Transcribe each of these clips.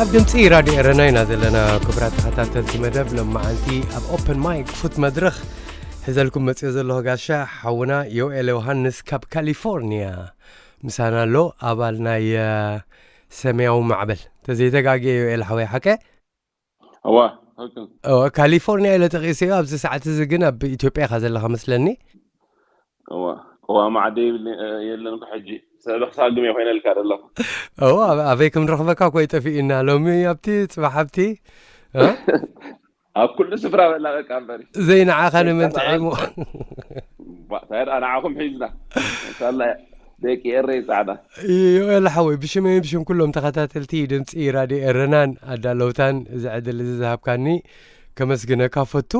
ኣብ ድምፂ ራድዮ ኤረና ኢና ዘለና። ክቡራት ተኸታተልቲ መደብ፣ ሎማዓንቲ ኣብ ኦፕን ማይክ ክፉት መድረኽ ሒዘልኩም መፅዮ ዘለኹ ጋሻ ሓውና ዮኤል ዮሃንስ ካብ ካሊፎርኒያ ምሳና ኣሎ። ኣባል ናይ ሰማያዊ ማዕበል ተዘይተጋግየ፣ ዮኤል ሓወይ፣ ሓቀ? እዋ፣ ትኽክል። ካሊፎርኒያ ኢለ ጠቂሰዮ። ኣብዚ ሰዓት እዚ ግን ኣብ ኢትዮጵያ ኢኻ ዘለኻ መስለኒ። እዋ፣ ቅዋም ዓደ የለን። ሕጂ ሰብ ክሳግም እየ ኮይነ ልካ ዘለኹ። እዋ፣ ኣበይ ከም ንረኽበካ እኮ ይጠፊእና። ሎሚ ኣብቲ፣ ጽባሕ ኣብቲ። ኣብ ኩሉ ስፍራ በላ በቃ እምበሪ። ዘይንዓኻ ንመን ጥዒሙ? ንዓኹም ሒዝና ሳላ ደቂ ኤረይ ጻዕዳ። ዮኤል ሓወይ፣ ብሽመይ ብሽም ኩሎም ተኸታተልቲ ድምፂ ራድዮ ኤረናን ኣዳለውታን እዚ ዕድል እዚ ዝሃብካኒ ከመስግነካ ፈቱ።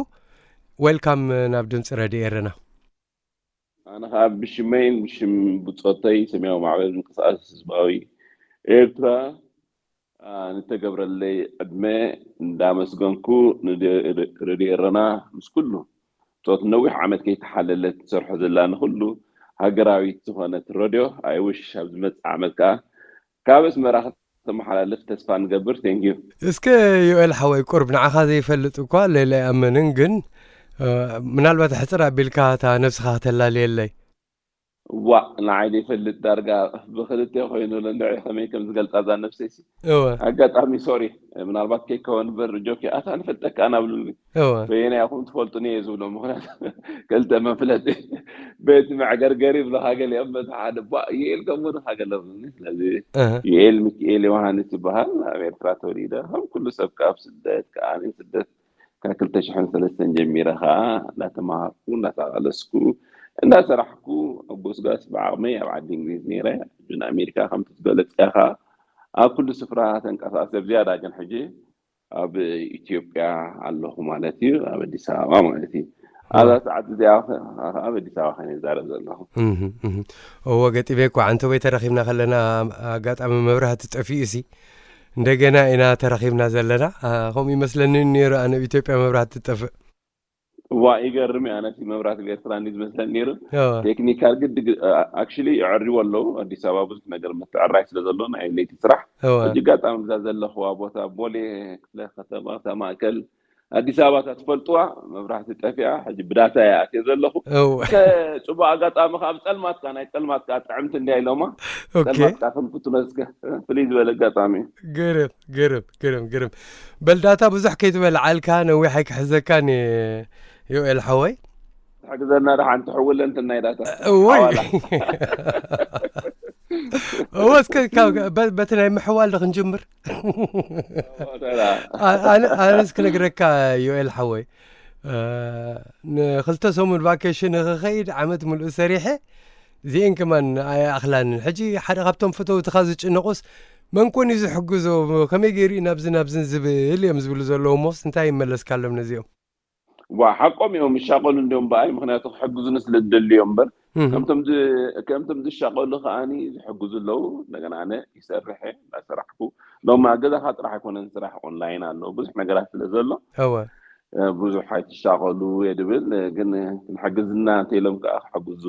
ዌልካም ናብ ድምፂ ራድዮ ኤረና። ኣነ ከዓ ብሽመይን ብሽም ብፆተይ ሰማያዊ ማዕበል ምንቅስቃስ ህዝባዊ ኤርትራ ንተገብረለይ ዕድመ እንዳመስገንኩ፣ ንሬድዮ ኤረና ምስ ኩሉ ፆት ነዊሕ ዓመት ከይተሓለለት ትሰርሖ ዘላ ንኩሉ ሃገራዊት ዝኾነት ረድዮ፣ ኣይውሽ ኣብ ዝመፅእ ዓመት ከዓ ካብ ኣስመራ ከተመሓላልፍ ተስፋ ንገብር። ቴንኪዩ። እስከ ዮኤል ሓወይ፣ ቁርብ ንዓኻ ዘይፈልጥ እኳ ሌላ ኣይኣምንን፣ ግን ምናልባት ሕፅር ኣቢልካ እታ ነብስኻ ከተላልየለይ። ዋእ፣ ንዓይ ዘይፈልጥ ዳርጋ ብክልተ ኮይኑ ኣሎ። እንድዒ ከመይ ከም ዝገልጻ እዛ ነብሰይሲ። እወ ኣጋጣሚ ሶሪ፣ ምናልባት ከይከወን በር ጆኪ ኣታ ንፈልጠካ ኣና ብሉኒ። እወ በየናይ ኢኹም ትፈልጡኒ እየ ዝብሎ። ምክንያቱ ክልተ መፍለጢ ቤት መዕገርገር ይብሉኻ ገሊኦም፣ በቲ ሓደ ባ ዩኤል ከምኡ ድኻ ገለ ብሉኒ። ስለዚ እህ ዩኤል ሚኪኤል ዮሃንስ ይበሃል። ኣብ ኤርትራ ተወሊደ ከም ኩሉ ሰብ ካብ ስደት ከኣ ስደት ካብ ክልተ ሽሕን ሰለስተን ጀሚረ ከዓ እንዳተማሃርኩ እንዳተቃለስኩ እንዳሰራሕኩ ኣብ ጎስጓስ ብዓቅመይ ኣብ ዓዲ እንግሊዝ ነይረ። ሕጂ ንኣሜሪካ ከምቲ ዝገለፅካ ከዓ ኣብ ኩሉ ስፍራ ተንቀሳቀስ። ኣብ ዝያዳ ግን ሕጂ ኣብ ኢትዮጵያ ኣለኹ ማለት እዩ፣ ኣብ ኣዲስ ኣበባ ማለት እዩ። ኣብዛ ሰዓት እዚኣ ኣብ ኣዲስ ኣበባ ከነ ይዛረብ ዘለኹ። እወ ገጢመ እኳ ዓንተቦይ ተረኺብና ከለና ኣጋጣሚ መብራህቲ ጠፊኡ ሲ እንደገና ኢና ተረኺብና ዘለና። ከምኡ ይመስለኒ ነይሩ ኣነ ኣብ ኢትዮጵያ መብራህቲ ትጠፍእ። ዋ ይገርም እዩ። ኣነ እቲ መብራህቲ ብኤርትራ እንዲ ዝመስለኒ ነይሩ። ቴክኒካል ግድ ኣክቹሊ ይዕርዎ ኣለዉ። ኣዲስ ኣበባ ብዙሕ ነገር ምትዕራይ ስለ ዘሎ ናይ ለይቲ ስራሕ ሕጂ ኣጋጣሚ ብዛ ዘለኽዋ ቦታ ቦሌ ክፍለ ከተማ እታ ማእከል ኣዲስ ኣበባ እታ ትፈልጥዋ መብራህቲ ጠፊኣ ሕጂ ብዳታ እየ ኣትየ ዘለኹ። እወ ጽቡቅ ኣጋጣሚ ከዓ ኣብ ጸልማትካ ናይ ጸልማትካ ጥዕምቲ እንዲያ ኢሎማ ኦኬ ጸልማትካ ከም ክትመስገ ፍልይ ዝበለ ኣጋጣሚ እዩ። ግርም ግርም ግርም ግርም በልዳታ ብዙሕ ከይትበልዓልካ ነዊሕ ኣይክሕዘካን እየ ዮኤል ሓወይ። ትሕግዘና ዶ ሓንቲ ሕውለ እንትን ናይ ዳታ እወይ ሓዋላ። እወ እስከ ካብ- በ- በቲ ናይ ምሕዋል ዶ ክንጅምር? ተራ ኣ- ኣነ- ኣነስ ክነግረካ ዮኤል ሓወይ፣ እ፣ ንክልተ ሰሙን ቫኬሽን ክኸይድ ዓመት ሙሉእ ሰሪሐ እዚኤን ከማን ኣይኣኽላንን። ሕጂ ሓደ ካብቶም ፈተውትኻ ዝጭነቑስ መን ኮን እዩ ዝሕግዞ፣ ከመይ ገይሩ እዩ ናብዚ ናብዝን ዝብል እዮም ዝብሉ ዘለዉ። ሞስ እንታይ ይመለስካሎም ነዚኦም? ዋ ሓቆም እዮም ይሻቀሉ እንዲዮም ብኣይ፣ ምክንያቱ ክሕግዙኒ ስለ ዝደሊ እዮም እምበር እህ፣ ከምቶም ዝ- ከምቶም ዝሻቀሉ ከዓኒ ዝሕግዙ ኣለዉ። እንደገና ኣነ ይሰርሕ እየ፣ እናሰራሕኩ ሎም ኣብ ገዛኻ ጥራሕ ኣይኮነን ስራሕ ኦንላይን ኣለዉ ብዙሕ ነገራት ስለ ዘሎ እወ እ፣ ብዙሕ ኣይትሻቀሉ እየ ድብል። እ፣ ግን ክንሕግዝና እንተኢሎም ከዓ ክሕግዙ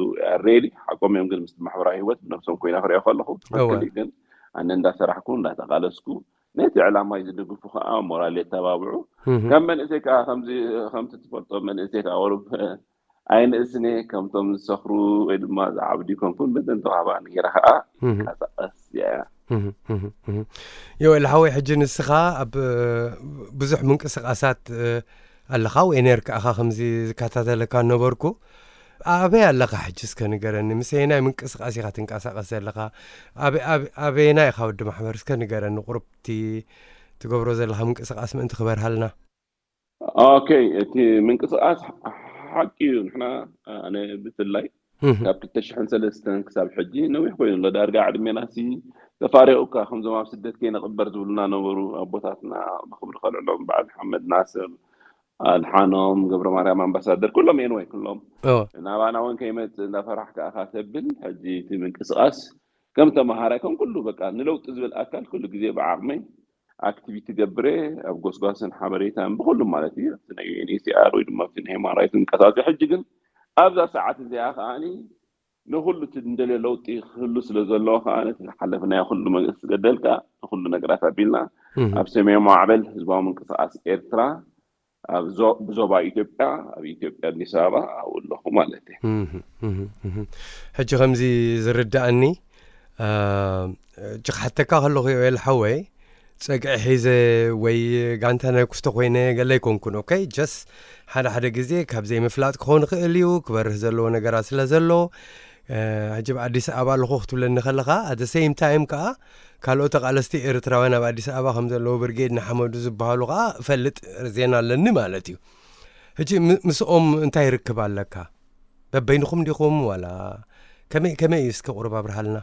ሬዲ ሓቆም እዮም። ግን ምስ ማሕበራዊ ህይወት ብነብሶም ኮይና ክሪኦ ከለኹ እወ ትክክል እዩ። ግን ኣነ እንዳሰራሕኩ እንዳተቃለስኩ ነቲ ዕላማይ ዝድግፉ ከዓ ሞራል የተባብዑ። እህ፣ ከም መንእሰይ ከዓ ከምዚ ከምቲ ትፈልጦ መንእሰይ ከዓ ወሩብ ኣይንእስኔ ከምቶም ዝሰኽሩ ወይ ድማ ዝዓብዱ ይኮንኩን። በዘን ተዋህባ ነጊራ ከዓ እህ፣ ቀሳቀስ እያ። እህ፣ እህ፣ እህ። ዮኤል ሓወይ ሕጂ ንስኻ ኣብ ብዙሕ ምንቅስቃሳት እ፣ ኣለኻ ወይ ነርካ ኢኻ ከምዚ ዝከታተለካ ነበርኩ። ኣበይ ኣለኻ ሕጂ እስከ ንገረኒ፣ ምስ ኣየናይ ምንቅስቃስ ኢኻ ትንቀሳቀስ ዘለኻ? ኣበ- ኣበ- ኣበየናይ ኢኻ ወዲ ማሕበር እስከ ንገረኒ ቁርብቲ ትገብሮ ዘለኻ ምንቅስቃስ ምእንቲ ክበርሃልና። ኦኬ፣ እቲ ምንቅስቃስ ሓቂ እዩ። ንሕና ኣነ ብፍላይ ካብ ክልተ ሽሕን ሰለስተን ክሳብ ሕጂ ነዊሕ ኮይኑ ኣሎ። ዳርጋ ዕድሜና ሲ ተፋሪቑካ፣ ከምዞም ኣብ ስደት ከይንቕበር ዝብሉና ነበሩ ኣቦታትና፣ ብክብሪ ከልዕሎም፣ በዓል ሓመድ ናስር ኣድሓኖም፣ ገብረ ማርያም ኣምባሳደር፣ ኩሎም ኤንወይ ኩሎም ናባና እውን ከይመፅእ እንዳፈራሕካ ኢኻ ተብል። ሕጂ እቲ ምንቅስቃስ ከም ተመሃራይ ከም ኩሉ በቃ ንለውጢ ዝብል ኣካል ኩሉ ግዜ ብዓቕመይ ኣክቲቪቲ ገብረ ኣብ ጎስጓስን ሓበሬታን ብኩሉ ማለት እዩ። ኣብቲ ናይ ዩ ኤን ኤች ሲ ኣር ወይ ድማ ኣብቲ ናይ ሂማን ራይት ምንቀሳቀሲ ሕጂ ግን ኣብዛ ሰዓት እዚኣ ከዓኒ ንኩሉ እቲ እንደልዮ ለውጢ ክህሉ ስለ ዘለዎ ከዓ ነቲ ዝሓለፍናዮ ኩሉ መንግስቲ ገደልካ ንኩሉ ነገራት ኣቢልና ኣብ ሰሜን ማዕበል ህዝባዊ ምንቅስቃስ ኤርትራ ኣብ ዞ- ብዞባ ኢትዮጵያ ኣብ ኢትዮጵያ ኣዲስ ኣበባ ኣብኡ ኣለኹ ማለት እዩ። ሕጂ ከምዚ ዝርዳእኒ እ፣ ሕጂ ክሓተካ ከለኹ ዮኤል ሓወይ ጸግዒ ሒዘ ወይ ጋንታ ናይ ኩስቶ ኮይነ ገለ ኣይኮንኩን። ኦኬ፣ ጀስ ሓደ ሓደ ግዜ ካብ ዘይምፍላጥ ክኸውን ይኽእል እዩ፣ ክበርህ ዘለዎ ነገራት ስለ ዘሎ። እ፣ ሕጂ ኣብ ኣዲስ ኣበባ ኣለኹ ክትብለኒ ከለኻ፣ ኣት ሴም ታይም ከዓ ካልኦት ተቓለስቲ ኤርትራውያን ኣብ ኣዲስ ኣበባ ከም ዘለዉ፣ ብርጌድ ንሓመዱ ዝበሃሉ ከዓ እፈልጥ፣ ዜና ኣለኒ ማለት እዩ። ሕጂ ም- ምስኦም እንታይ ርክብ ኣለካ? በበይንኹም ዲኹም ዋላ ከመይ ከመይ እዩ? እስከ ቁሩብ ኣብርሃልና።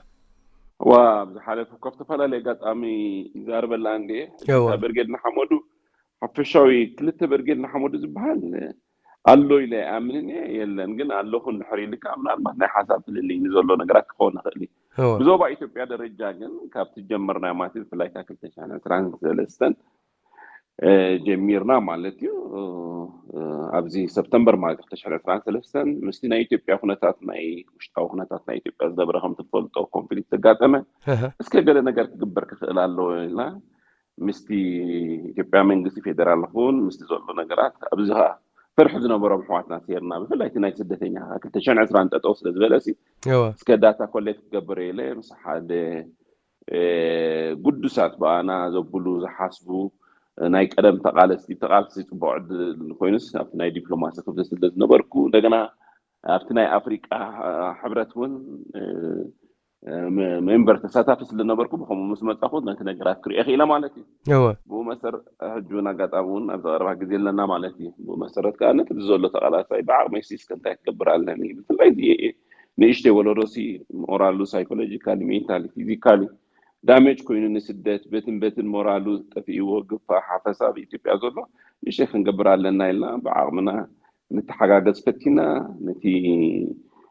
ዋ ኣብ ዝሓለፈ ካብ ዝተፈላለየ ኣጋጣሚ ይዛርበላ እንድየ። እወ። እታ ብርጌድ ንሓመዱ ሓፈሻዊ ክልተ ብርጌድ ንሓመዱ ዝበሃል ኣሎ ኢለ ኣይኣምንን እየ። የለን ግን ኣለኹ እንድሕር ኢልካ ምናልባት ናይ ሓሳብ ፍልልይ ንዘሎ ነገራት ክኸውን ይኽእል እዩ። እወ። ብዞባ ኢትዮጵያ ደረጃ ግን ካብ ትጀመርና ማለት እዩ ብፍላይ ካብ ክልተ ሽሕን ዕስራን ሰለስተን እ፣ ጀሚርና ማለት እዩ። እ፣ ኣብዚ ሰፕተምበር ማለት ክልተ ሽሕን ዕስራን ሰለስተን ምስቲ ናይ ኢትዮጵያ ኩነታት ናይ ውሽጣዊ ኩነታት ናይ ኢትዮጵያ ዝነበረ ከም ትፈልጦ ኮንፍሊክት ተጋጠመ። እህ። እስከ ገለ ነገር ክግበር ክኽእል ኣለዎ ኢልና ምስቲ ኢትዮጵያ መንግስቲ ፌደራል ይኹን ምስቲ ዘሎ ነገራት ኣብዚ ከዓ ፍርሒ ዝነበሮም ኣሕዋትና ሴርና ብፍላይ እቲ ናይ ስደተኛ ክልተ ሽሕን ዕስራን ጠጠው ስለ ዝበለ ሲ እወ። እስከ ዳታ ኮሌክት ክገብር ኢለ ምስ ሓደ እ፣ ግዱሳት ብኣና ዘብሉ ዝሓስቡ ናይ ቀደም ተቓለስቲ ተቓልሲ ፅቡቅ ዕድል ኮይኑስ ኣብቲ ናይ ዲፕሎማሲ ክፍሊ ስለ ዝነበርኩ እንደገና ኣብቲ ናይ ኣፍሪቃ ሕብረት እውን እ፣ እ፣ መ- ሜምበር ተሳታፊ ስለ ዝነበርኩ ብከምኡ ምስ መፃኹ ነቲ ነገራት ክሪኦ ክኢለ ማለት እዩ። እወ። ብኡ መሰረት ሕጂ እውን ኣጋጣሚ እውን ኣብዚ ቀረባ ግዜ ኣለና ማለት እዩ። ብኡ መሰረት ከዓ ነቲ ዘሎ ተቓላሳይ ብዓቕመይ ሲ እስከ እንታይ ክገብር ኣለኒ ብፍላይ እዚ ንእሽተይ ወለዶ ሲ ሞራሉ ሳይኮሎጂካሊ ሜንታሊ ፊዚካሊ ዳሜጅ ኮይኑ ንስደት በትን በትን ሞራሉ ጠፊእዎ ግፋ ሓፈሳ ኣብ ኢትዮጵያ ዘሎ ንእሽተይ ክንገብር ኣለና ኢልና ብዓቕምና ንተሓጋገዝ ፈቲና ነቲ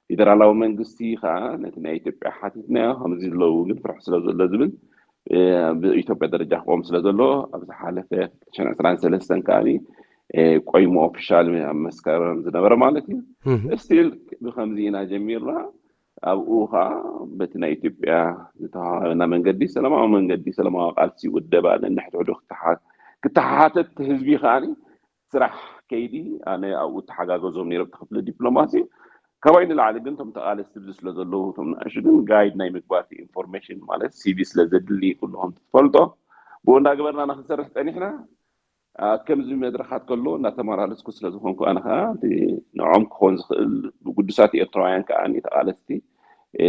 ፌደራላዊ መንግስቲ ከዓ ነቲ ናይ ኢትዮጵያ ሓቲትናዮ ከምዚ ዘለዉ ግን ፍርሒ ስለ ዘሎ ዝብል እ፣ ኣብ ኢትዮጵያ ደረጃ ክቆም ስለ ዘሎ ኣብ ዝሓለፈ ክልተ ሽሕን ዕስራን ሰለስተን ከዓኒ እ፣ ቆይሙ ኦፊሻል ኣብ መስከረም ዝነበረ ማለት እዩ። እህ። ስቲል ብከምዚ ኢና ጀሚርና። ኣብኡ ከዓ በቲ ናይ ኢትዮጵያ ዝተዋሃበና መንገዲ ሰላማዊ መንገዲ ሰላማዊ ቃልሲ ውደባ ነንሕድሕዱ ክተሓ- ክተሓሓተት ህዝቢ ከዓኒ ስራሕ ከይዲ ኣነ ኣብኡ ተሓጋገዞም ነይረ ብቲ ክፍሊ ዲፕሎማሲ ካባይ ንላዕሊ ግን እቶም ተቓለስቲ ብዚ ስለ ዘለዉ እቶም ንኣሹ ግን ጋይድ ናይ ምግባር ኢንፎርሜሽን ማለት ሲቪ ስለ ዘድሊ ኩልኹም ትፈልጦ ብኡ እንዳገበርና ንክንሰርሕ ፀኒሕና ኣብ ከምዚ መድረኻት ከሎ እናተመላለስኩ ስለ ዝኾንኩ ኣነ ከዓ እቲ ንዕኦም ክኾን ዝኽእል ብግዱሳት ኤርትራውያን ከዓ ተቓለስቲ እ፣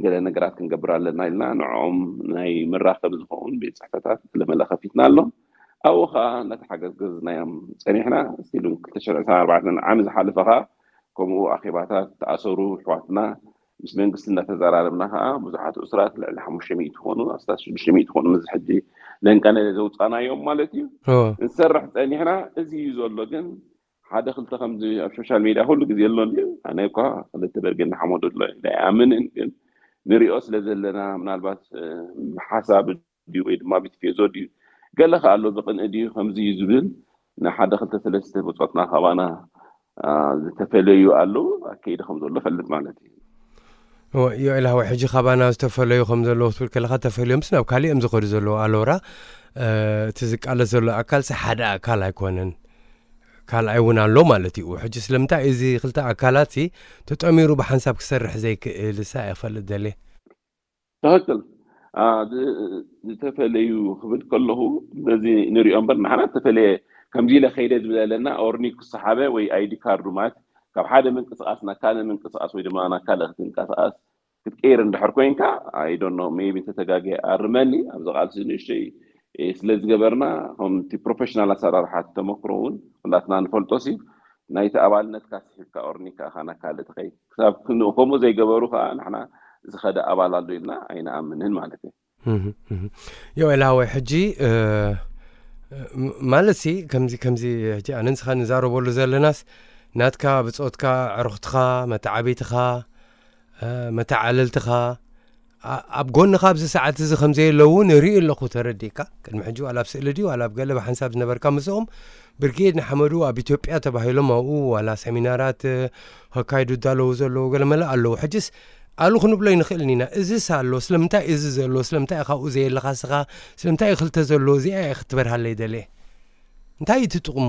ገለ ነገራት ክንገብር ኣለና ኢልና ንዕኦም ናይ መራኸቢ ዝኸውን ቤት ፅሕፈታት ለመለ ከፊትና ኣሎ። ኣብኡ ከዓ እናተሓገዝገዝናዮም ፀኒሕና ስቲል ክልተ ሽሕን ዕስራን ኣርባዕተን ዓሚ ዝሓለፈ ከዓ ከምኡ ኣኼባታት ተኣሰሩ ኣሕዋትና ምስ መንግስቲ እናተዘራረብና ከዓ ብዙሓት እሱራት ልዕሊ ሓሙሽተ ሚእቲ ትኾኑ ኣስታት ሽዱሽተ ሚእቲ ትኾኑ ምስ ሕጂ ለንቀነ ዘውፃናዮም ማለት እዩ እወ። ንሰርሕ ፀኒሕና። እዚ እዩ ዘሎ ግን ሓደ ክልተ ከምዚ ኣብ ሶሻል ሚድያ ኩሉ ግዜ ኣሎ እንድዩ ኣነ እኳ ክልተ በርጌድ ንሓመዱ ኣሎ ኢለ ኣይኣምንን ግን ንሪኦ ስለ ዘለና ምናልባት እ፣ ብሓሳብ ድዩ ወይ ድማ ብቲፌዞ ድዩ ገለ ከ ኣሎ ብቅንኢ ድዩ ከምዚ እዩ ዝብል ንሓደ ክልተ ሰለስተ ብፆትና ካባና አ፣ ዝተፈለዩ ኣለዉ ኣከይዲ ከም ዘሎ ፈልጥ ማለት እዩ። እወ፣ ዮኤል ሃወይ ሕጂ ካባና ዝተፈለዩ ከም ዘለዉ ክትብል ከለካ ተፈልዮምስ ናብ ካሊእ እዮም ዝኸዱ ዘለዉ ኣሎራ እ፣ እቲ ዝቃለስ ዘሎ ኣካል ሲ ሓደ ኣካል ኣይኮነን ካልኣይ እውን ኣሎ ማለት እዩ። ሕጂ ስለምንታይ እዚ ክልተ ኣካላት ሲ ተጠሚሩ ብሓንሳብ ክሰርሕ ዘይክእል ሳ እፈልጥ ደልየ። ትክክል አ፣ ዝ- ዝተፈለዩ ክብል ከለኹ በዚ ንሪኦ እምበር ንሓና ዝተፈለየ ከምዚ ኢለ ከይደ ዝብለለና ኦርኒክ ክሰሓበ ወይ ኣይዲ ካርዱ ማለት ካብ ሓደ ምንቅስቃስ ናብ ካልእ ምንቅስቃስ ወይ ድማ ናብ ካልእ ክትንቀሳቀስ ክትቀይር እንድሕር ኮይንካ ኣይዶኖ ሜቢ ተተጋገ ኣርመኒ ኣብዚ ቃልሲ ንእሽተይ ስለ ዝገበርና፣ ከምቲ ፕሮፌሽናል ኣሰራርሓ ተመክሮ እውን ኩላትና ንፈልጦ ሲ፣ ናይቲ ኣባልነትካ ስሒብካ ኦርኒካ ካና ካልእ ትኸይድ። ክሳብ ክንኡ ከምኡ ዘይገበሩ ከዓ ንሕና ዝኸደ ኣባል ኣሎ ኢልና ኣይንኣምንን ማለት እዩ። ዮኤል ሃወይ፣ ሕጂ ማለት ሲ ከምዚ ከምዚ ሕጂ ኣነ ንስኻ ንዛረበሉ ዘለናስ ናትካ ብፆትካ፣ ዕርኽትኻ፣ መተዓቢትኻ፣ መተዓለልትኻ ኣብ ጎንኻ ኣብዚ ሰዓት እዚ ከም ዘየለዉ ንርኢ ኣለኹ። ተረዲእካ፣ ቅድሚ ሕጂ ዋላ ኣብ ስእሊ ድዩ ዋላ ኣብ ገለ ብሓንሳብ ዝነበርካ ምስኦም፣ ብርጌድ ንሓመዱ ኣብ ኢትዮጵያ ተባሂሎም ኣብኡ ዋላ ሰሚናራት ከካይዱ ዳለዉ ዘለዉ ገለ መለ ኣለዉ። ሕጅስ ኣሉ ክንብሎ ይንኽእልን ኢና። እዚስ ኣሎ፣ ስለምንታይ እዚ ዘሎ፣ ስለምንታይ ካብኡ ዘየለኻ ስኻ፣ ስለምንታይ ክልተ ዘሎ፣ እዚኣ እየ ክትበርሃለይ ደልየ። እንታይ እዩ እቲ ጥቕሙ?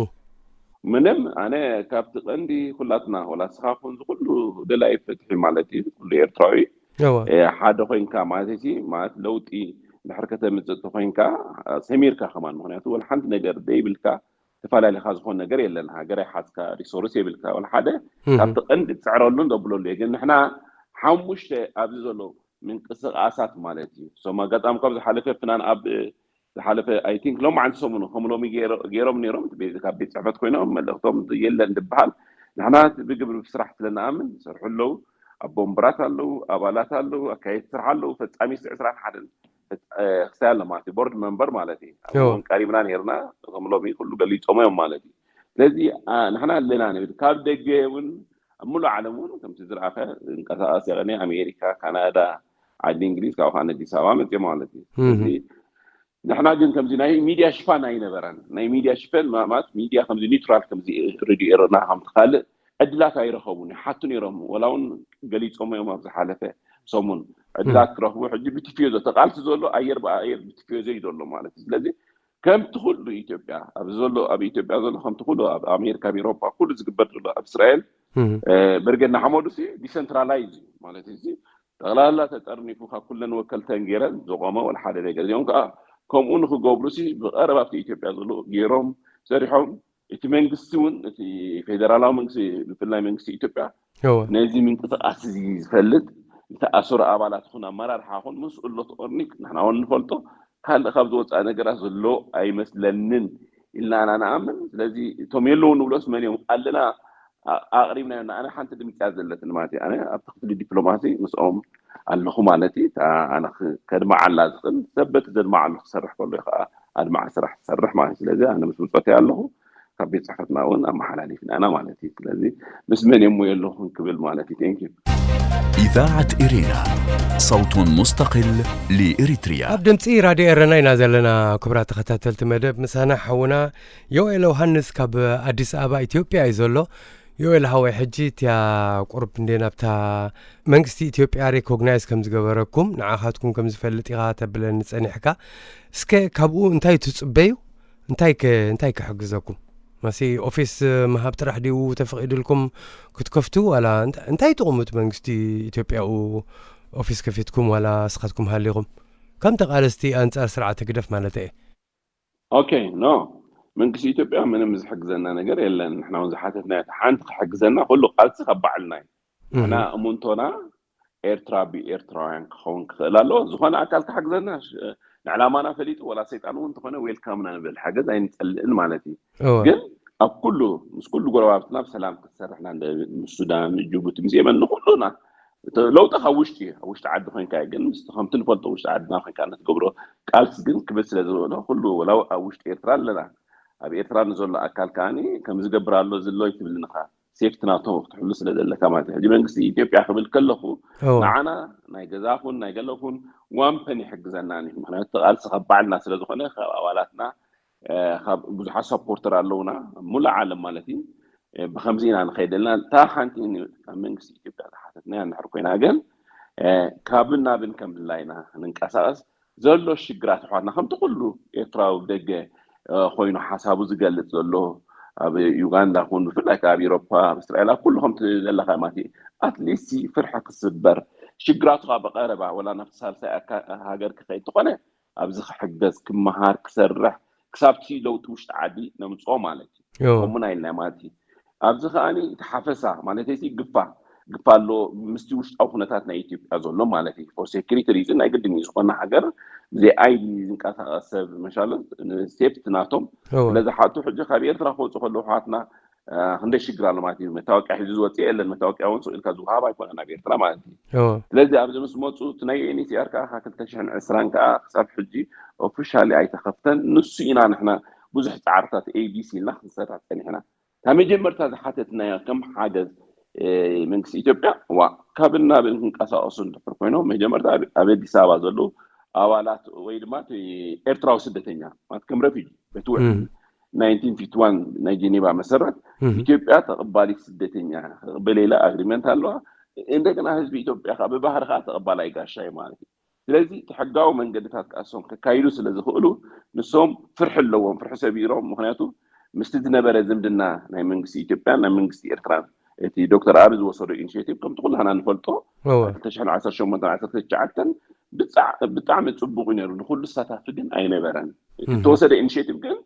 ምንም። ኣነ ካብቲ ቀንዲ ኩላትና፣ ወላ ስኻ ኩን ዝኩሉ ደላይ ፍትሒ ማለት እዩ፣ ኩሉ ኤርትራዊ ሓደ ኮይንካ ማለት ሲ፣ ማለት ለውጢ ድሕር ከተምፅእ ተኮይንካ፣ ሰሚርካ ከማን፣ ምክንያቱ ወላ ሓንቲ ነገር ዘይብልካ ተፈላለኻ ዝኾን ነገር የለን። ሃገር ኣይሓዝካ፣ ሪሶርስ የብልካ፣ ወላ ሓደ። ካብቲ ቀንዲ ትፅዕረሉን ዘብለሉ እየ። ግን ንሕና ሓሙሽተ ኣብዚ ዘሎ ምንቅስቃሳት ማለት እዩ። ሶም ኣጋጣሚ ካብ ዝሓለፈ ፍናን ኣብ ዝሓለፈ፣ ኣይ ቲንክ ሎም ዓንቲ ሰሙኑ ከም ሎሚ ገይሮም ነይሮም፣ ካብ ቤት ፅሕፈት ኮይኖም መልእክቶም የለን ዝበሃል። ንሕና ብግብሪ ብስራሕ ስለንኣምን ዝሰርሑ ኣለዉ። ኣቦምብራት ኣለዉ፣ ኣባላት ኣለዉ፣ ኣካየድቲ ስራሕ ኣለዉ፣ ፈፃሚ ዕስራን ሓደን ክሳይ ኣሎ ማለት እዩ። ቦርድ መንበር ማለት እዩ። ኣብን ቀሪብና ነርና፣ ከም ሎሚ ኩሉ ገሊፆሞ እዮም ማለት እዩ። ስለዚ ንሕና ኣለና ንብል። ካብ ደገ እውን ኣብ ሙሉእ ዓለም እውን ከምቲ ዝረኣኸ ዝንቀሳቀስ የቀኒ፣ ኣሜሪካ፣ ካናዳ፣ ዓዲ እንግሊዝ፣ ካብኡ ከዓ ኣዲስ ኣበባ መፅኦም ማለት እዩ። ስለዚ ንሕና ግን ከምዚ ናይ ሚድያ ሽፋን ኣይነበረን። ናይ ሚድያ ሽፈን ማለት ሚድያ ከምዚ ኒውትራል ከምዚ ሬድዮ ኤረና ከምቲ ካልእ ዕድላት ኣይረኸቡን፣ ይሓቱ ነይሮም። ወላ እውን ገሊፆም እዮም ኣብ ዝሓለፈ ሰሙን ዕድላት ክረኽቡ። ሕጂ ብትፍዮ ዘሎ ተቃልሲ ዘሎ ኣየር ብኣየር ብትፍዮ ዘይ ዘሎ ማለት እዩ። ስለዚ ከምቲ ኩሉ ኢትዮጵያ ኣብዚ ዘሎ፣ ኣብ ኢትዮጵያ ዘሎ ከምቲ ኩሉ ኣብ ኣሜሪካ፣ ኣብ ኤሮፓ ኩሉ ዝግበር ዘሎ ኣብ እስራኤል ብርጌድ ንሓመዱ ሲ ዲሰንትራላይዝ እዩ ማለት እዩ። ጠቕላላ ተጠርኒፉ ካብ ኩለን ወከልተን ገይረን ዘቆመ ወላ ሓደ ነገር። እዚኦም ከዓ ከምኡ ንክገብሩ ሲ ብቐረባ ኣብቲ ኢትዮጵያ ዘሎ ገይሮም ሰሪሖም። እቲ መንግስቲ እውን፣ እቲ ፌደራላዊ መንግስቲ፣ ብፍላይ መንግስቲ ኢትዮጵያ ነዚ ምንቅስቃስ እዚ ዝፈልጥ፣ ዝተኣሰሩ ኣባላት ይኹን ኣመራርሓ ይኹን ምስ እሎት ኦርኒክ ንሕና እውን ንፈልጦ፣ ካልእ ካብ ዝወፃእ ነገራት ዘሎ ኣይመስለንን ኢልና ኢና ንኣምን። ስለዚ እቶም የለዉ ንብሎስ መን እዮም ኣለና ኣቕሪብናዮ። ኣነ ሓንቲ ድምፅያ ዘለትኒ ማለት እዩ። ኣነ ኣብቲ ክፍሊ ዲፕሎማሲ ምስኦም ኣለኹ ማለት እዩ። ኣነ ከድማዓላ ዝኽእል ሰብ በቲ ዘድማዓሉ ክሰርሕ ከሎ እዩ ከዓ ኣድማዕ ስራሕ ዝሰርሕ ማለት እዩ። ስለዚ ኣነ ምስ ብፆተይ ኣለኹ፣ ካብ ቤት ፅሕፈትና እውን ኣመሓላሊፍና ኢና ማለት እዩ። ስለዚ ምስ መን እሞ የለኹን ክብል ማለት እዩ። ቴንኪዩ። إذاعة إرينا، صوت مستقل لإريتريا. ኣብ ድምፂ ራድዮ ኤረና ኢና ዘለና። ክቡራት ተኸታተልቲ መደብ፣ ምሳና ሓውና ዮኤል ዮሃንስ ካብ ኣዲስ ኣበባ ኢትዮጵያ እዩ ዘሎ። ዮኤል ሃወይ፣ ሕጂ እቲያ ቁርብ እንዴ ናብታ መንግስቲ ኢትዮጵያ ሬኮግናይዝ ከም ዝገበረኩም ንዓኻትኩም ከም ዝፈልጥ ኢኻ ተብለኒ ጸኒሕካ። እስከ ካብኡ እንታይ ትጽበዩ? እንታይ ከ እንታይ ክሕግዘኩም? ማሲ ኦፊስ ምሃብ ጥራሕ ድዩ ተፈቒዱልኩም ክትከፍቱ ዋላ እንታይ ጥቕሙ እቲ መንግስቲ ኢትዮጵያኡ ኦፊስ ከፊትኩም ዋላ እስኻትኩም ሃሊኹም ከም ተቓለስቲ ኣንጻር ስርዓት ህግደፍ ማለት እየ። ኦኬ ኖ መንግስቲ ኢትዮጵያ ምንም ዝሕግዘና ነገር የለን። ንሕና እውን ዝሓተትና ሓንቲ ክሕግዘና ኩሉ ቃልሲ ካብ ባዕልና እዩ። ንሕና እሙንቶና ኤርትራ ብኤርትራውያን ክኸውን ክኽእል ኣለዎ። ዝኾነ ኣካል ክሕግዘና ንዕላማና ፈሊጡ ወላ ሰይጣን እውን እንተኾነ ዌልካምና ንብል፣ ሓገዝ ኣይንፀልእን ማለት እዩ። ግን ኣብ ኩሉ ምስ ኩሉ ጎረባብትና ብሰላም ክትሰርሕና ምስ ሱዳን፣ ጅቡቲ፣ ምስ የመን ንኩሉና ለውጢ ካብ ውሽጢ ካብ ውሽጢ ዓዲ ኮይንካ ግን ምስ ከምቲ ንፈልጦ ውሽጢ ዓድና ኮይንካ ንትገብሮ ቃልሲ ግን ክብል ስለ ዝበሎ ኩሉ ወላው ኣብ ውሽጢ ኤርትራ ኣለና ኣብ ኤርትራ ንዘሎ ኣካል ከዓኒ ከም ዝገብር ኣሎ ዝሎ ይትብል ንኻ ሴፍቲ ናቶ ክትሕሉ ስለ ዘለካ ማለት እዩ። ሕጂ መንግስቲ ኢትዮጵያ ክብል ከለኹ ንዓና ናይ ገዛኹን ናይ ገለኹን ዋምፐን ይሕግዘና እዩ። ምክንያቱ ተቃልሲ ካብ ባዕልና ስለ ዝኾነ ካብ ኣባላትና ካብ ብዙሓት ሳፖርተር ኣለውና ሙሉእ ዓለም ማለት እዩ። ብከምዚ ኢና ንኸይደልና እታ ሓንቲ ካብ መንግስቲ ኢትዮጵያ ዝሓተትና ንሕር ኮይና ግን ካብን ናብን ከም ድላይና ንንቀሳቀስ ዘሎ ሽግራት ኣሕዋትና ከምቲ ኩሉ ኤርትራዊ ደገ ኮይኑ ሓሳቡ ዝገልጽ ዘሎ ኣብ ዩጋንዳ ኩን ብፍላይ ኣብ ኤሮፓ ኣብ እስራኤል ኣብ ኩሉ ከምቲ ዘለካ ማለት እዩ። ኣትሊስት ፍርሒ ክስበር ሽግራቱ ብቀረባ ወላ ናብቲ ሳልሳይ ሃገር ክኸይድ ተኾነ ኣብዚ ክሕገዝ ክመሃር ክሰርሕ ክሳብቲ ለውጢ ውሽጢ ዓዲ ነምፅኦ ማለት እዩ። ከምኡ ኢልና ማለት እዩ። ኣብዚ ከዓኒ እቲ ሓፈሳ ማለት እቲ ግፋ ግፋ ኣሎ ምስቲ ውሽጣዊ ኩነታት ናይ ኢትዮጵያ ዘሎ ማለት እዩ። For security reason ናይ ግድን እዩ ዝኾነ ሃገር ብዘይ ID ዝንቀሳቐስ ሰብ መሻለ ሴፍቲ ናቶም ስለዝሓቱ ሕጂ ካብ ኤርትራ ክወፁ ከለዉ ኣሕዋትና ክንደይ ሽግር ኣሎ ማለት እዩ። መታወቂያ ሒዙ ዝወፅእ የለን። መታወቂያ እውን ስቕ ኢልካ ዝወሃብ ኣይኮነ ናብ ኤርትራ ማለት እዩ። ስለዚ ኣብዚ ምስ መፁ እቲ ናይ UNHCR ከዓ ካብ ክልተ ሽሕን ዕስራን ከዓ ክሳብ ሕጂ ኦፊሻሊ ኣይተኸፍተን። ንሱ ኢና ንሕና ብዙሕ ፃዕርታት ABC ኢልና ክንሰርሕ ፀኒሕና። እታ መጀመርታ ዝሓተትናዮ ከም ሓገዝ መንግስቲ ኢትዮጵያ ዋ ካብን ናብን ክንቀሳቀሱ እንድሕር ኮይኖም መጀመርታ ኣብ ኣዲስ ኣበባ ዘለዉ ኣባላት ወይ ድማ ኤርትራዊ ስደተኛ ማለት ከም ረፊጂ በቲ ውዕል ናይንቲን ፊፍቲ ዋን ናይ ጀኔቫ መሰረት ኢትዮጵያ ተቐባሊት ስደተኛ ክቕበል ኢላ ኣግሪመንት ኣለዋ። እንደገና ህዝቢ ኢትዮጵያ ከዓ ብባህሪ ከዓ ተቐባላይ ጋሻ እዩ ማለት እዩ። ስለዚ እቲ ሕጋዊ መንገድታት ከዓ እሶም ከካይዱ ስለ ዝኽእሉ ንሶም ፍርሒ ኣለዎም፣ ፍርሒ ሰቢሮም። ምክንያቱ ምስቲ ዝነበረ ዝምድና ናይ መንግስቲ ኢትዮጵያን ናይ መንግስቲ ኤርትራን እቲ ዶክተር ኣቢ ዝወሰዶ ኢኒሽቲቭ ከምቲ ኩላህና ንፈልጦ ክልተ ሽሕን ዓሰርተ ሸሞንተን ዓሰርተ ትሽዓተን ብጣዕሚ ፅቡቅ እዩ ነይሩ። ንኩሉ ዝሳታፊ ግን ኣይነበረን። ዝተወሰደ ኢኒሽቲቭ ግን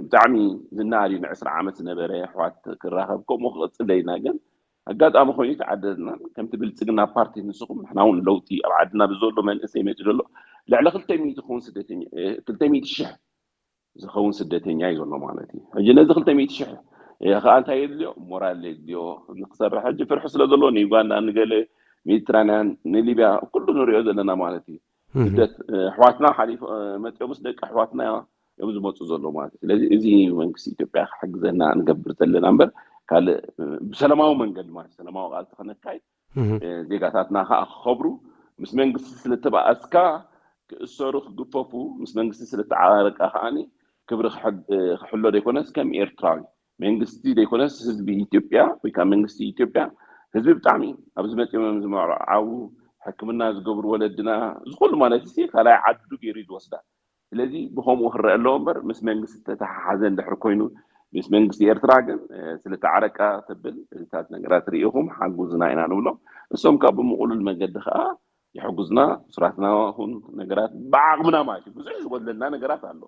ብጣዕሚ ዝናኣድ እዩ። ንዕስራ ዓመት ዝነበረ ኣሕዋት ክራኸብ ከምኡ ክቕፅል ደይና ግን ኣጋጣሚ ኮይኑ ተዓደልና ከምቲ ብልፅግና ፓርቲ ንስኹም ንሕና እውን ለውጢ ኣብ ዓድና ብዘሎ መንእሰይ መፅእ ዘሎ ልዕሊ ክልተ ሚእቲ ክኸውን ስደተኛ ክልተ ሚእቲ ሽሕ ዝኸውን ስደተኛ እዩ ዘሎ ማለት እዩ። ሕጂ ነዚ ክልተ ሚእቲ ሽሕ ከዓ እንታይ የድልዮ? ሞራል የድልዮ። ንክሰርሕ ሕጂ ፍርሒ ስለ ዘሎ ንዩጋንዳ ንገለ ሜዲትራንያን ንሊብያ ኩሉ ንሪኦ ዘለና ማለት እዩ። ስደት ኣሕዋትና ሓሊፎ መፂኦምስ ደቂ ኣሕዋትና እዮም ዝመፁ ዘሎ ማለት እዩ። ስለዚ እዚ መንግስቲ ኢትዮጵያ ክሕግዘና ንገብር ዘለና እምበር ካልእ ብሰላማዊ መንገዲ ማለት ሰላማዊ ቃልሲ ከነካይድ ዜጋታትና ከዓ ክኸብሩ ምስ መንግስቲ ስለተባኣስካ ክእሰሩ ክግፈፉ ምስ መንግስቲ ስለተዓረቃ ከዓኒ ክብሪ ክሕሎ ዘይኮነስ ከም ኤርትራዊ መንግስቲ ዘይኮነስ ህዝቢ ኢትዮጵያ ወይ ከዓ መንግስቲ ኢትዮጵያ ህዝቢ ብጣዕሚ ኣብዚ መፂኦም ዝመርዓው ሕክምና ዝገብሩ ወለድና ዝኩሉ ማለት ሲ ካልኣይ ዓዱ ገይሩ እዩ ዝወስዳ። ስለዚ ብከምኡ ክረአ ኣለዎ እምበር ምስ መንግስቲ ዝተተሓሓዘ እንድሕር ኮይኑ ምስ መንግስቲ ኤርትራ ግን ስለተዓረቃ ተብል እዚታት ነገራት ርኢኹም ሓጉዝና ኢና ንብሎም። እሶም ካብ ብምቁሉል መገዲ ከዓ ይሕጉዝና። ስራትና ኹን ነገራት ብዓቕምና ማለት እዩ። ብዙሕ ዝጎድለና ነገራት ኣሎ።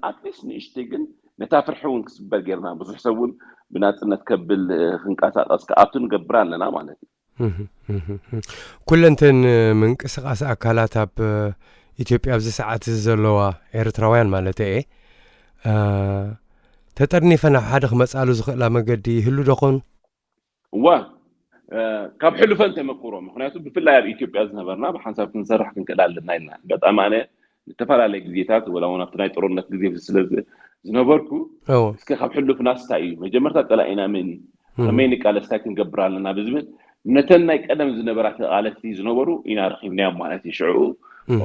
ኣትሊስት ንእሽተይ ግን ነታ ፍርሒ እውን ክስበር ጌርና ብዙሕ ሰብ እውን ብናፅነት ከብል ክንቀሳቀስ ክኣቱ ንገብር ኣለና ማለት እዩ። ኩለንተን ምንቅስቃስ ኣካላት ኣብ ኢትዮጵያ ኣብዚ ሰዓት እዚ ዘለዋ ኤርትራውያን ማለት እየ ተጠርኒፈን ኣብ ሓደ ክመፃሉ ዝኽእላ መገዲ ይህሉ ዶኾን? እዋ ካብ ሕሉፈን ተመክሮ ምክንያቱ ብፍላይ ኣብ ኢትዮጵያ ዝነበርና ብሓንሳብ ክንሰርሕ ክንክእል ኣለና ኢልና ኣጋጣሚ ኣነ ዝተፈላለየ ግዜታት ወላ እውን ኣብቲ ናይ ጦርነት ግዜ ስለ ዝነበርኩ እስከ ካብ ሕሉፍና ስታይ እዩ መጀመርታ ፀላኢና መን እዩ ከመይ ንቃለስ እንታይ ክንገብር ኣለና ብዝብል ነተን ናይ ቀደም ዝነበራ ተቃለስቲ ዝነበሩ ኢና ረኪብናዮም ማለት እዩ። ሽዑ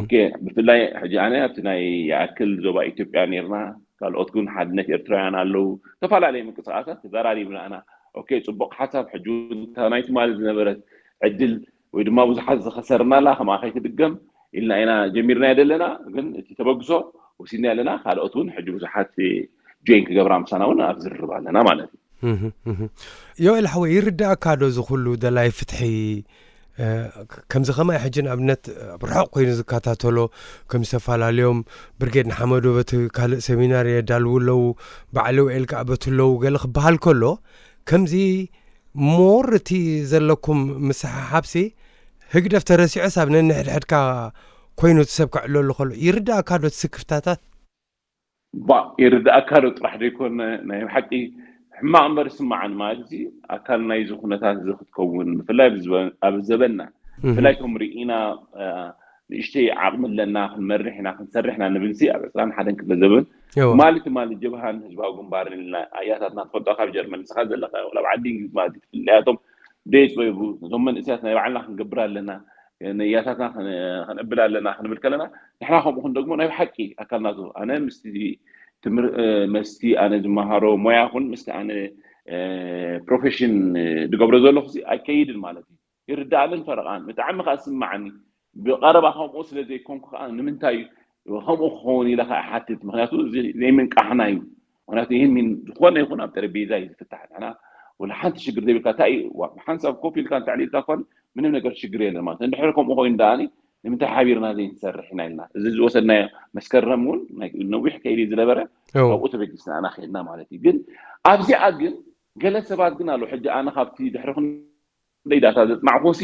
ኦኬ ብፍላይ ሕጂ ኣነ ኣብቲ ናይ ይኣክል ዞባ ኢትዮጵያ ነርና ካልኦት ግን ሓድነት ኤርትራውያን ኣለዉ ዝተፈላለየ ምንቅስቃሳት ተዘራሪብና ኢና። ኦኬ ፅቡቅ ሓሳብ ሕጂ እውን እታ ናይ ትማሊ ዝነበረት ዕድል ወይ ድማ ብዙሓት ዝኸሰርናላ ከምኣ ከይትድገም ኢልና ኢና ጀሚርናዮ ዘለና። ግን እቲ ተበግሶ ወሲድና ኣለና። ካልኦት እውን ሕጂ ብዙሓት ጆይን ክገብራ ምሳና እውን ኣብ ዝርርብ ኣለና ማለት እዩ። ዮኤል ሓወይ ይርዳእካ ዶ እዚ ኩሉ ደላይ ፍትሒ ከምዚ ከማይ ሕጂ ንኣብነት ኣብ ርሑቕ ኮይኑ ዝከታተሎ ከም ዝተፈላለዮም ብርጌድ ንሓመዶ በቲ ካልእ ሰሚናር የዳልዉ ኣለዉ ባዕሊ ውኤል ከዓ በቲ ኣለዉ ገለ ክበሃል ከሎ ከምዚ ሞር እቲ ዘለኩም ምስሓሓብሲ ህግደፍ ተረሲዑስ ኣብ ነንሕድሕድካ ኮይኑ እቲ ሰብ ከዕለሉ ከሎ ይርዳእካ ዶ እቲ ስክፍታታት? ባ ይርዳእካ ዶ ጥራሕ ዘይኮነ ናይ ሓቂ ሕማቕ እምበር ስማዓን ማለት እዚ ኣካል ናይዚ ኩነታት እዚ ክትከውን ብፍላይ ኣብ ዘበንና ብፍላይ ከም ርኢና ንእሽተይ ዓቕሚ ኣለና ክንመርሕ ኢና ክንሰርሕ ኢና ንብል ሲ ኣብ ዕስራን ሓደን ክፍለ ዘበን ትማሊ ትማሊ ጀብሃን ህዝባዊ ግንባርን ኢልና ኣያታትና ትፈልጦ ካብ ጀርመን ንስኻ ዘለካ ይኹን ኣብ ዓዲ እንግሊዝ ማለት ትፍለያቶም ደይፅበቡ እዞም መንእሰያት ናይ ባዕልና ክንገብር ኣለና ንያታትና ከነብል ኣለና ክንብል ከለና ንሕና ከምኡ ክንደግሞ ናይ ብሓቂ ኣካልናቱ ኣነ ምስቲ ትምህር መስቲ ኣነ ዝመሃሮ ሞያ ኩን ምስቲ ኣነ ፕሮፌሽን ዝገብሮ ዘለኹ ኣይከይድን ማለት እዩ። ይርዳእንን ፈረቃን ብጣዕሚ ከዓ ስማዓኒ ብቀረባ ከምኡ ስለ ዘይኮንኩ ከዓ ንምንታይ ከምኡ ክኸውን ኢለ ከዓ ሓትት ምክንያቱ ዘይምንቃሕና እዩ። ምክንያቱ ይህን ሚን ዝኾነ ይኹን ኣብ ጠረጴዛ እዩ ዝፍታሕ ንሕና ወላ ሓንቲ ሽግር ዘይብልካ እንታይ እዩ ብሓንሳብ ኮፍ ኢልካ እንተዕሊልካ ኮን ምንም ነገር ሽግር የለን ማለት እንድሕር ከምኡ ኮይኑ ደኣኒ ንምንታይ ሓቢርና ዘይንሰርሕ ኢና ኢልና እዚ ዝወሰድናዮ መስከረም እውን ነዊሕ ከይዲ ዝነበረ ካብኡ ተበጊስና ኣና ከድና ማለት እዩ። ግን ኣብዚኣ ግን ገለ ሰባት ግን ኣሎ ሕጂ ኣነ ካብቲ ድሕሪ ደይ ዳታ ዘጥማዕኩ ሲ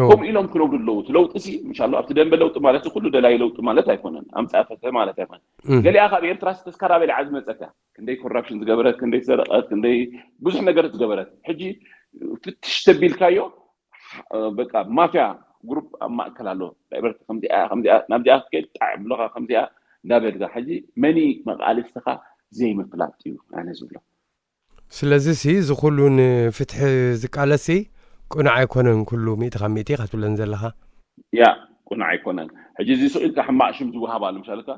ከምኡ ኢሎም ክነግሩ ኣለዉ። እቲ ለውጢ ሲ ምሻሎ ኣብቲ ደንበ ለውጢ ማለት ኩሉ ደላይ ለውጢ ማለት ኣይኮነን። ኣምፃ ፈተ ማለት ኣይኮነን። ገሊኣ ካብ ኤርትራ ሲ ተስካራ በሊዓ ዝመፀካ ክንደይ ኮራፕሽን ዝገበረት፣ ክንደይ ዝሰረቐት፣ ክንደይ ብዙሕ ነገር ዝገበረት። ሕጂ ፍትሽ ተቢልካዮ በቃ ማፍያ ግሩፕ ኣብ ማእከል ኣሎ። ዳይቨርት ከምዚኣ ከምዚኣ ናብዚኣ ክትከይድ ጣዕ ብሎኻ ከምዚኣ እንዳበልካ ሕጂ መኒ መቃልስትኻ ዘይምፍላጥ እዩ ኣነ ዝብሎ። ስለዚ ሲ እዚ ኩሉ ንፍትሒ ዝቃለስ ሲ ቅኑዕ ኣይኮነን ኩሉ ሚእቲ ካብ ሚእቲ ኢኻ ትብለን ዘለኻ። ያ ቅኑዕ ኣይኮነን። ሕጂ እዚ ስቕ ኢልካ ሕማቕ ሽም ዝወሃብ ኣሎ ምሻልካ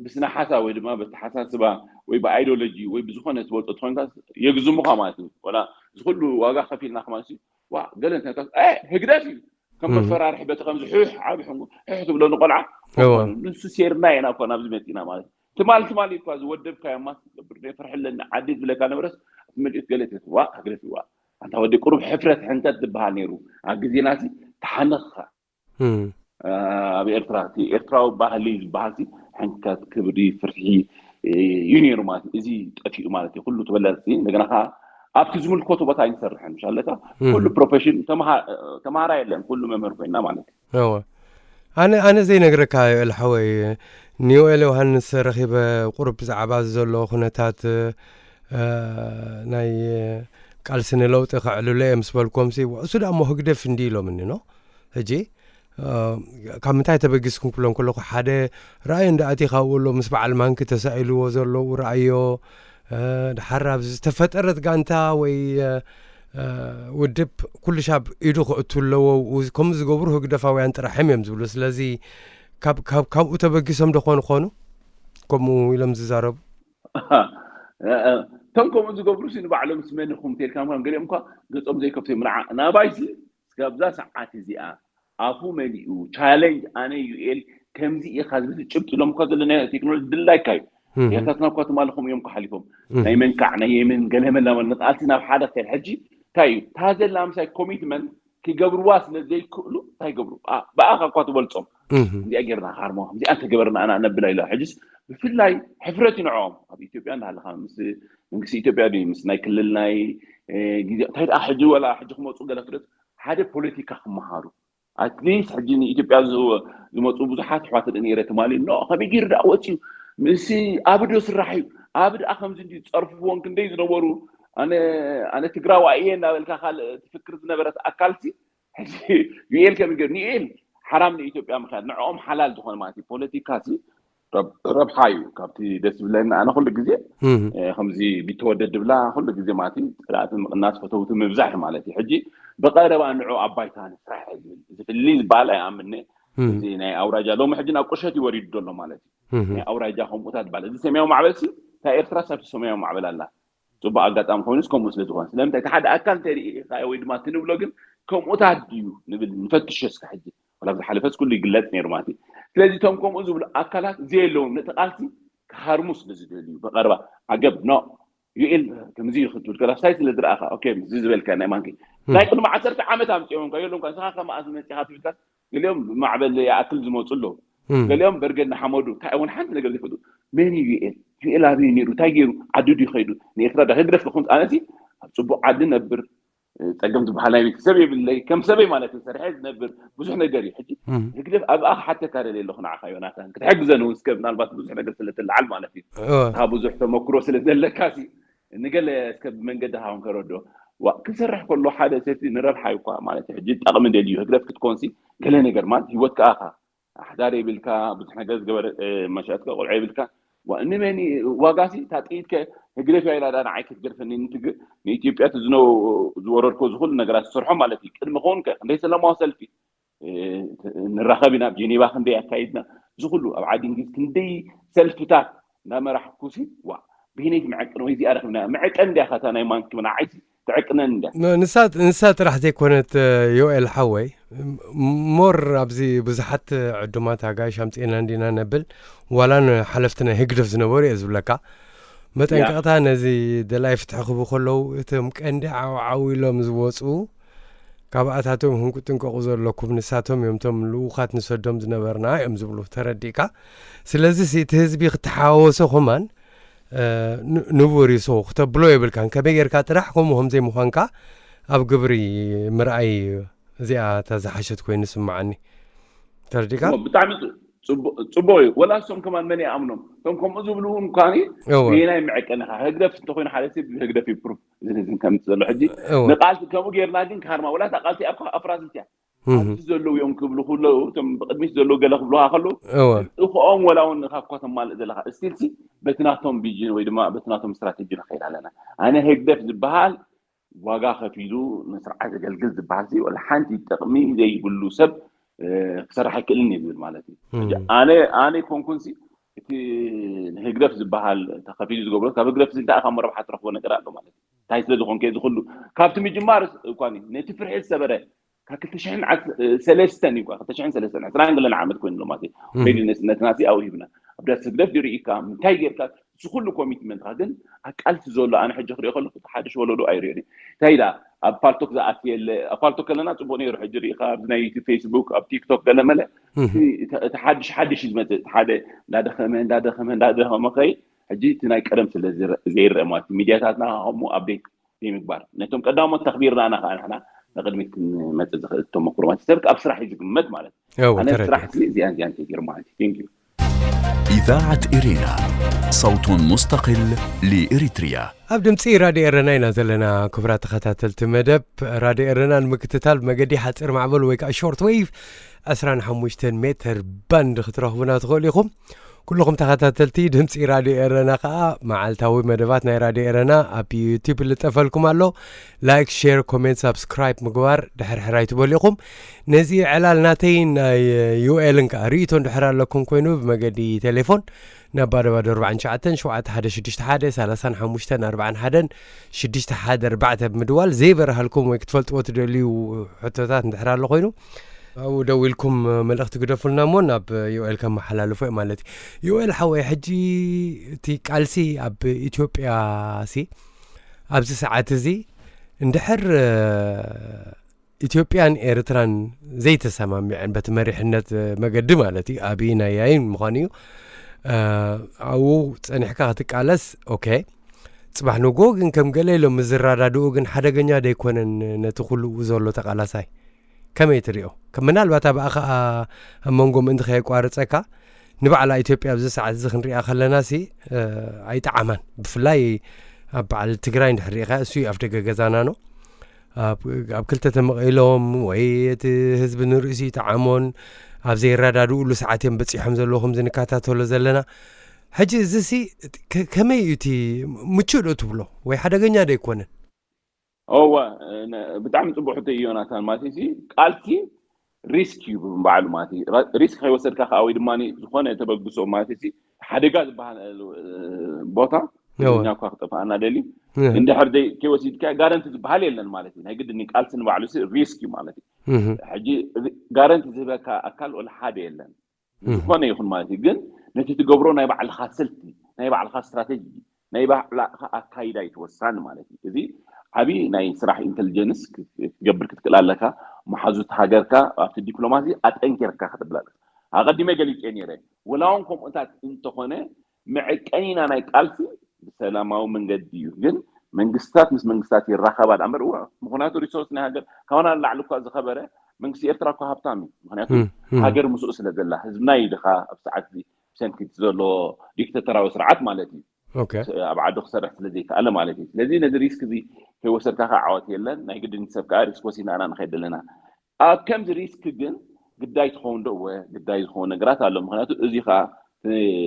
ብስነ ሓሳብ ወይ ድማ በተሓሳስባ ወይ ብኣይዲዮሎጂ ወይ ብዝኾነ ትወልጦ ትኾንካ የግዝሙኻ ማለት እዩ። ወላ እዚ ኩሉ ዋጋ ከፊልና ከማን ሲ ዋ ገለ እንተንካ ህግደፍ እዩ ከም መፈራርሒ በቲ ከምዚ ሕሕ ዓብ ሕንጉ ሕሕ ትብሎ ንቆልዓ ንሱ ሴርና ኢና እኳ ናብዚ መፂና ማለት ትማል ትማል እኳ ዝወደብካዮ ማስ ገብር ፍርሕለኒ ዓዲ ዝብለካ ነበረስ መሊኡት ገለ ዋ ህግደፍ ይዋ ኣንታ ወዲ ቁሩብ ሕፍረት ሕንከት ዝበሃል ነይሩ ኣብ ግዜና ሲ ተሓነኽካ ኣብ ኤርትራ እቲ ኤርትራዊ ባህሊ ዝበሃል ሲ ሕንከት ክብሪ ፍርሒ እዩ ነይሩ ማለት እዚ ጠፊኡ ማለት እዩ ኩሉ ተበላፂ እንደገና ከዓ ኣብቲ ዝምልከቱ ቦታ ኣይንሰርሕን ምሻለካ ኩሉ ፕሮፌሽን ተምሃራ የለን ኩሉ መምህር ኮይና ማለት እዩ እወ ኣነ ኣነ ዘይነግረካ ዮኤል ሓወይ ንዮኤል ዮሃንስ ረኺበ ቁሩብ ብዛዕባ ዘሎ ኩነታት ናይ ቃልሲ ንለውጢ ከዕልሎ እየ ምስ በልኮምሲ እሱ ዳ እሞ ህግደፍ እንዲ ኢሎምኒ ኖ ሕጂ ካብ ምንታይ ተበጊስኩም ክብሎም ከለኹ ሓደ ራእይ እንዳ ኣቲ ካብኡ ኣሎ ምስ በዓል ማንኪ ተሳኢልዎ ዘለዉ ራእዮ ድሓር ኣብ ዝተፈጠረት ጋንታ ወይ ውድብ ኩሉ ሻብ ኢዱ ክእቱ ኣለዎ ከምኡ ዝገብሩ ህግደፋውያን ጥራሕ እዮም ዝብሉ ስለዚ ካብኡ ተበጊሶም ዶ ኮኑ ኮኑ ከምኡ ኢሎም ዝዛረቡ እቶም ከምኡ ዝገብሩ ሲ ንባዕሎም ስመን ኢኹም ተልካ ምኳን ገሊኦም እኳ ገጾም ዘይከፍቱ እዮም ንዓ ናባይ ሲ ስጋብዛ ሰዓት እዚኣ ኣፉ መሊኡ ቻለንጅ ኣነ ዩኤል ከምዚ ኢኻ ዝብል ጭብጥ ኢሎም እኳ ዘለና ቴክኖሎጂ ድላይካ እዩ ያታትና እኳ ትማሊ ከምኡ እዮም ክሓሊፎም ናይ መንካዕ ናይ የመን ገለመላመ ንቃልሲ ናብ ሓደ ክተል ሕጂ እንታይ እዩ እታ ዘላ ምሳይ ኮሚትመንት ክገብርዋ ስለ ዘይክእሉ እንታይ ገብሩ ብኣኻ እኳ ትበልፆም እዚኣ ጌርና ካርሞ እዚኣ እንተገበርና ኣና ነብላ ኢላ ሕጅስ ብፍላይ ሕፍረት ይንዖም ኣብ ኢትዮጵያ እንዳሃለካ ምስ መንግስቲ ኢትዮጵያ ድዩ ምስ ናይ ክልል ናይ ግዜ እንታይ ደኣ ሕጂ ወላ ሕጂ ክመፁ ገለ ክደት ሓደ ፖለቲካ ክመሃሩ ኣትሊስት ሕጂ ንኢትዮጵያ ዝመፁ ብዙሓት ኣሕዋት ደኣ ነይረ ትማሊ ኖ ከመይ ገይሩ ደኣ ወፅዩ ምስ ኣብ ዶ ስራሕ እዩ ኣብ ደኣ ከምዚ እንዲ ፀርፍዎን ክንደይ ዝነበሩ ኣነ ኣነ ትግራዋ እየ እናበልካ ካልእ ትፍክር ዝነበረት ኣካልሲ ሕጂ ዩኤል ከመይ ገይሩ ንዩኤል ሓራም ንኢትዮጵያ ምክያድ ንዕኦም ሓላል ዝኾነ ማለት እዩ ፖለቲካ ሲ ረብሓ እዩ ካብቲ ደስ ዝብለኒ ኣነ ኩሉ ግዜ ከምዚ ቢተወደድ ድብላ ኩሉ ግዜ ማለት እዩ ፅላእቲ ምቕናስ ፈተውቲ ምብዛሕ ማለት እዩ ሕጂ ብቀረባ ንዑ ኣብ ባይታ ንስራሕ ዝብል እዚ ፍልይ ዝበሃል ኣይኣምነ እዚ ናይ ኣውራጃ ሎሚ ሕጂ ናብ ቁሸት ይወሪዱ ዘሎ ማለት እዩ ናይ ኣውራጃ ከምኡታት ዝበሃል እዚ ሰማያዊ ማዕበል ሲ እታ ኤርትራ ሳብቲ ሰማያዊ ማዕበል ኣላ ፅቡቅ ኣጋጣሚ ኮይኑስ ከምኡ ስለ ዝኾነ ስለምንታይ እቲ ሓደ ኣካል እንተሪኢካ ወይ ድማ ትንብሎ ግን ከምኡታት ድዩ ንብል ንፈትሾ እስካ ሕጂ ወላ ዝሓለፈስ ኩሉ ይግለፅ ነይሩ ማለት እዩ ስለዚ እቶም ከምኡ ዝብሉ ኣካላት ዘየለዎም ነቲ ቃልሲ ክሃርሙ ስለ ዝደልዩ ብቀረባ ዓገብ ኖ ዩኤል ከምዚ እዩ ክትብል ከላ ሳይ ስለ ዝረኣኻ ኦኬ እዚ ዝበልካ ናይ ማንኪ ናይ ቅድሚ ዓሰርተ ዓመት ኣምፅኦም ከ የሎም ንስኻ ከማኣ ዝመፅኻ ትብልካ ገሊኦም ብማዕበል ይኣክል ዝመፁ ኣለዉ ገሊኦም በርገድ ንሓመዱ እንታይ እውን ሓንቲ ነገር ዘይፈልጡ መን እዩ ዩኤል ዩኤል ኣበይ ነይሩ እንታይ ገይሩ ዓዱ ድዩ ከይዱ ንኤርትራ ዳ ህግደፍ ክኹን ኣነሲ ኣብ ፅቡቅ ዓዲ ነብር ፀገም ዝበሃል ናይ ቤተሰብ የብለይ ከም ሰበይ ማለት እዩ ሰርሐ ዝነብር ብዙሕ ነገር እዩ ሕጂ ህግደፍ ኣብኣ ክሓተካ ደልየ ኣለኹ ንዓኻ ዮናታን ክትሕግዘ ንውስከ ምናልባት ብዙሕ ነገር ስለትለዓል ማለት እዩ እታ ብዙሕ ተመክሮ ስለ ዘለካ ሲ ንገለ እስከ ብመንገዲ ሃውን ከረዶ ዋ ክንሰርሕ ከሎ ሓደ ሰቲ ንረብሓ እኳ ማለት እዩ ሕጂ ጠቕሚ ደልዩ ህግደፍ ክትኮንሲ ገለ ነገር ማለት ህይወት ከኣኻ ኣሕዳር የብልካ ብዙሕ ነገር ዝገበረ መሻትካ ቆልዓ የብልካ ንመን ዋጋሲ እታ ጥይትከ ህግደፍ እያ ኢላ ዳ ንዓይ ክትገርፈኒ ንትግ ንኢትዮጵያ እቲ ዝወረድኮ ዝኩሉ ነገራት ዝሰርሖ ማለት እዩ ቅድሚ ክውን ከ ክንደይ ሰላማዊ ሰልፊ ንራኸብ ኢና ኣብ ጀኔቫ ክንደይ ኣካይድና እዚ ኩሉ ኣብ ዓዲ እንግሊዝ ክንደይ ሰልፍታት እንዳመራሕኩሲ ዋ በይነይ ትምዕቅን ወይ እዚኣ ረኺብና ምዕቀን እንዲያ ካታ ናይ ማንኪ ንዓይሲ ትዕቅነን እንዲያ ንሳ ንሳ ጥራሕ ዘይኮነት ዮኤል ሓወይ ሞር ኣብዚ ብዙሓት ዕዱማት ኣጋይሽ ኣምፅእና እንዲና ነብል ዋላ ንሓለፍቲ ናይ ህግደፍ ዝነበሩ እየ ዝብለካ መጠንቀቕታ ነዚ ደላይ ፍትሒ ክቡ ከለዉ እቶም ቀንዲ ዓውዓው ኢሎም ዝወፁ ካብኣታቶም ኢኹም ክትጥንቀቑ ዘለኩም ንሳቶም እዮም እቶም ልኡኻት ንሰዶም ዝነበርና እዮም ዝብሉ ተረዲእካ ስለዚ እቲ ህዝቢ ክተሓዋወሶ ከማን ንቡር እዩ so ክተብሎ የብልካን ከመይ ጌርካ ጥራሕ ከምኡ ከም ዘይምዃንካ ኣብ ግብሪ ምርኣይ እዩ። እዚኣ እታ ዝሓሸት ኮይኑ ስምዓኒ። ተረዲካ? ብጣዕሚ ጽቡቅ እዩ። ወላ እሶም ከማን መን ይኣምኖም? እቶም ከምኡ ዝብሉ እውን እኳኒ እወ የናይ መዐቀኒ ኢኻ? ህግደፍ እንተኮይኑ ሓደ ሰብ ህግደፍ እዩ ፕሩፍ ዝህዝን ከምፅ ዘሎ ሕጂ እወ ንቃልሲ ከምኡ ጌርና ግን ካርማ ወላ እታ ቃልሲ እኳ ኣፍራሲት እያ። እህ፣ ኣብዚ ዘለዉ እዮም ክብሉ ከለዉ እቶም ብቅድሚት ዘለዉ ገለ ክብሉካ ከለዉ እወ እኽኦም ወላ እውን ካብ እኳ ተማልእ ዘለካ ስቲልሲ በቲ ናቶም ቪዥን ወይ ድማ በቲ ናቶም ስትራቴጂ ንኸይድ ኣለና። ኣነ ህግደፍ ዝበሃል ዋጋ ከፊሉ ንስርዓት ዘገልግል ዝበሃል ሲ ወላ ሓንቲ ጥቕሚ ዘይብሉ ሰብ እ፣ ክሰርሕ ኣይክእልን እዩ ዝብል ማለት እዩ። ሕጂ እም፣ ኣነ ኣነ ይኮንኩን ሲ እቲ ንህግደፍ ዝበሃል ተኸፊሉ ዝገብሮ ካብ ህግደፍ ሲ እንታይ ኢኻ መረብሓ ትረኽቦ ነገር ኣሎ ማለት እዩ። እንታይ ስለ ዝኾንከ እዚ ኩሉ ካብቲ ምጅማር እኳ ነቲ ፍርሒ ዝሰበረ ካብ ክልተ ሽሕን ሰለስተን እዩ እኳ ክልተ ሽሕን ሰለስተን ዕስራን ገለን ዓመት ኮይኑ ኣሎ ማለት እዩ። እም፣ ኦልሬዲ ነጽነትና ሲ ኣብኡ ሂብና ኣብ ዳስ ህግደፍ ድርኢካ እንታይ ጌርካ እዚ ኩሉ ኮሚትመንትካ ግን ኣብ ቃልሲ ዘሎ ኣነ ሕጂ ክሪኦ ከለኩ እቲ ሓድሽ ወለዶ ኣይሪኦን እዩ። እንታይ ኢላ ኣብ ፓልቶክ ዝኣትየ ኣለ ኣብ ፓልቶክ ከለና ጽቡቅ ነይሩ። ሕጂ ሪኢካ ኣብዚ ናይ ዩቱብ ፌስቡክ ኣብ ቲክቶክ ገለ መለ እህ፣ እቲ እቲ ሓድሽ ሓድሽ እዩ ዝመጽእ። እቲ ሓደ እንዳደኸመ እንዳደኸመ እንዳደኸመ ከይ ሕጂ እቲ ናይ ቀደም ስለ ዝረ- ዘይረአ ማለት እዩ። ሚድያታትና ከምኡ ኣፕዴት ዘይምግባር ነቶም ቀዳሞት ተኽቢርና ኢና ከዓ ንሕና ንቅድሚት ክንመጽእ ዝኽእል ተመክሮ ማለት እዩ። ሰብ ኣብ ስራሕ እዩ ዝግመት ማለት እዩ። እወ ኣነ ስራሕ ተረዲኤ። እዚኣን እዚኣን ተይገይሩ ማለት እዩ። Thank you። إذاعة إرينا، صوت مستقل لإريتريا. ኣብ ድምፂ ራድዮ ኤረና ኢና ዘለና ክቡራት ተኸታተልቲ መደብ። ራድዮ ኤረና ንምክትታል ብመገዲ ሓፂር ማዕበል ወይ ከዓ ሾርት ዌይቭ ዕስራን ሓሙሽተን ሜትር ባንድ ክትረኽቡና ትኽእሉ ኢኹም። ኩልኹም ተኸታተልቲ ድምፂ ራድዮ ኤረና ከዓ መዓልታዊ መደባት ናይ ራድዮ ኤረና ኣብ ዩቲብ ልጠፈልኩም ኣሎ። ላይክ፣ ሼር፣ ኮሜንት፣ ሳብስክራይብ ምግባር ድሕር ሕር ኣይትበሉ ኢኹም። ነዚ ዕላል ናተይ ናይ ዩኤልን ከዓ ርእይቶ እንድሕር ኣለኩም ኮይኑ ብመገዲ ቴሌፎን ናብ ባዶ ባዶ ኣርባዕን ትሽዓተን ሸውዓተ ሓደ ሽዱሽተ ሓደ ሰላሳን ሓሙሽተን ኣርባዕን ሓደን ሽዱሽተ ሓደ ኣርባዕተ ብምድዋል ዘይበርሃልኩም ወይ ክትፈልጥዎ ትደልዩ ሕቶታት እንድሕር ኣሎ ኮይኑ ኣብኡ ደው ኢልኩም መልእኽቲ ግደፉልና እሞ ናብ ዩኤል ከመሓላልፎ እዩ ማለት እዩ። ዩኤል ሓወይ፣ ሕጂ እቲ ቃልሲ ኣብ ኢትዮጵያ ሲ ኣብዚ ሰዓት እዚ እንድሕር ኢትዮጵያን ኤርትራን ዘይተሰማሚዐን በቲ መሪሕነት መገዲ ማለት እዩ ኣብይ ናይ ያይን ምዃኑ እዩ ኣብኡ ጸኒሕካ ክትቃለስ ኦኬ። ጽባሕ ንጎ ግን ከም ገለ ኢሎም ዝረዳድኡ ግን ሓደገኛ ደይኮነን ነቲ ኩሉ ዘሎ ተቃላሳይ ከመይ ትሪኦ? ከም ምናልባት ኣብኣ ከዓ ኣብ መንጎ ምእንቲ ከየቋርጸካ ንባዕላ ኢትዮጵያ ኣብዚ ሰዓት እዚ ክንሪኣ ከለና ሲ ኣይጠዓማን። ብፍላይ ኣብ በዓል ትግራይ እንድሕር ሪኢኻ እሱ እዩ ኣፍ ደገ ገዛና ነው ኣብ ክልተ ተመቒሎም ወይ እቲ ህዝቢ ንርእሲ ይጠዓሞን ኣብ ዘይረዳድኡሉ ሰዓት እዮም በፂሖም ዘለኹም ዝንከታተሎ ዘለና። ሕጂ እዚ ሲ ከመይ እዩ እቲ ምቹእ ዶ ትብሎ ወይ ሓደገኛ ዶ ኣይኮነን? እወ ብጣዕሚ ፅቡቅ ሕቶ እዩ ዮናታን። ማለት ሲ ቃልሲ ሪስክ እዩ ብባዕሉ ማለት እዩ። ሪስክ ከይወሰድካ ከዓ ወይ ድማ ዝኾነ ተበግሶ ማለት ሲ ሓደጋ ዝበሃል ቦታ እኛ እኳ ክጠፍኣና ደሊ እንድሕር ከይወሲድካ ጋረንቲ ዝበሃል የለን ማለት እዩ። ናይ ግድኒ ቃልሲ ንባዕሉ ሪስክ እዩ ማለት እዩ። ሕጂ ጋረንቲ ዝህበካ ኣካል ወላ ሓደ የለን ዝኾነ ይኹን ማለት እዩ። ግን ነቲ ትገብሮ ናይ ባዕልኻ ስልቲ ናይ ባዕልኻ ስትራቴጂ ናይ ባዕልኻ ኣካይዳ ይትወሳን ማለት እዩ። እዚ ዓብዪ ናይ ስራሕ ኢንቴሊጀንስ ክትገብር ክትክእል ኣለካ። መሓዙት ሃገርካ ኣብቲ ዲፕሎማሲ ኣጠንኪርካ ክትብል ኣለካ። ኣቐዲመ ገሊፀ ነይረ። ወላ እውን ከምኡታት እንተኾነ መዐቀኒና ናይ ቃልሲ ብሰላማዊ መንገዲ እዩ። ግን መንግስታት ምስ መንግስታት ይራኸባ ዳ እምበር እዋ ምክንያቱ ሪሶርስ ናይ ሃገር ካባና ንላዕሊ እኳ ዝኸበረ መንግስቲ ኤርትራ እኳ ሃብታም እዩ። ምክንያቱ ሃገር ምስኡ ስለ ዘላ ህዝብና እዩ ድኻ ኣብ ሰዓት እዚ ብሰንኪ ዘሎ ዲክተተራዊ ስርዓት ማለት እዩ። ኣብ ዓዱ ክሰርሕ ስለ ዘይከኣለ ማለት እዩ። ስለዚ ነዚ ሪስክ እዚ ከይወሰድካ ከዓ ዓወት የለን። ናይ ግድን ሰብ ከዓ ሪስክ ወሲድና ኢና ንኸይድ ዘለና። ኣብ ከምዚ ሪስክ ግን ግዳይ ትኸውን ዶ? እወ ግዳይ ዝኸውን ነገራት ኣሎ። ምክንያቱ እዚ ከዓ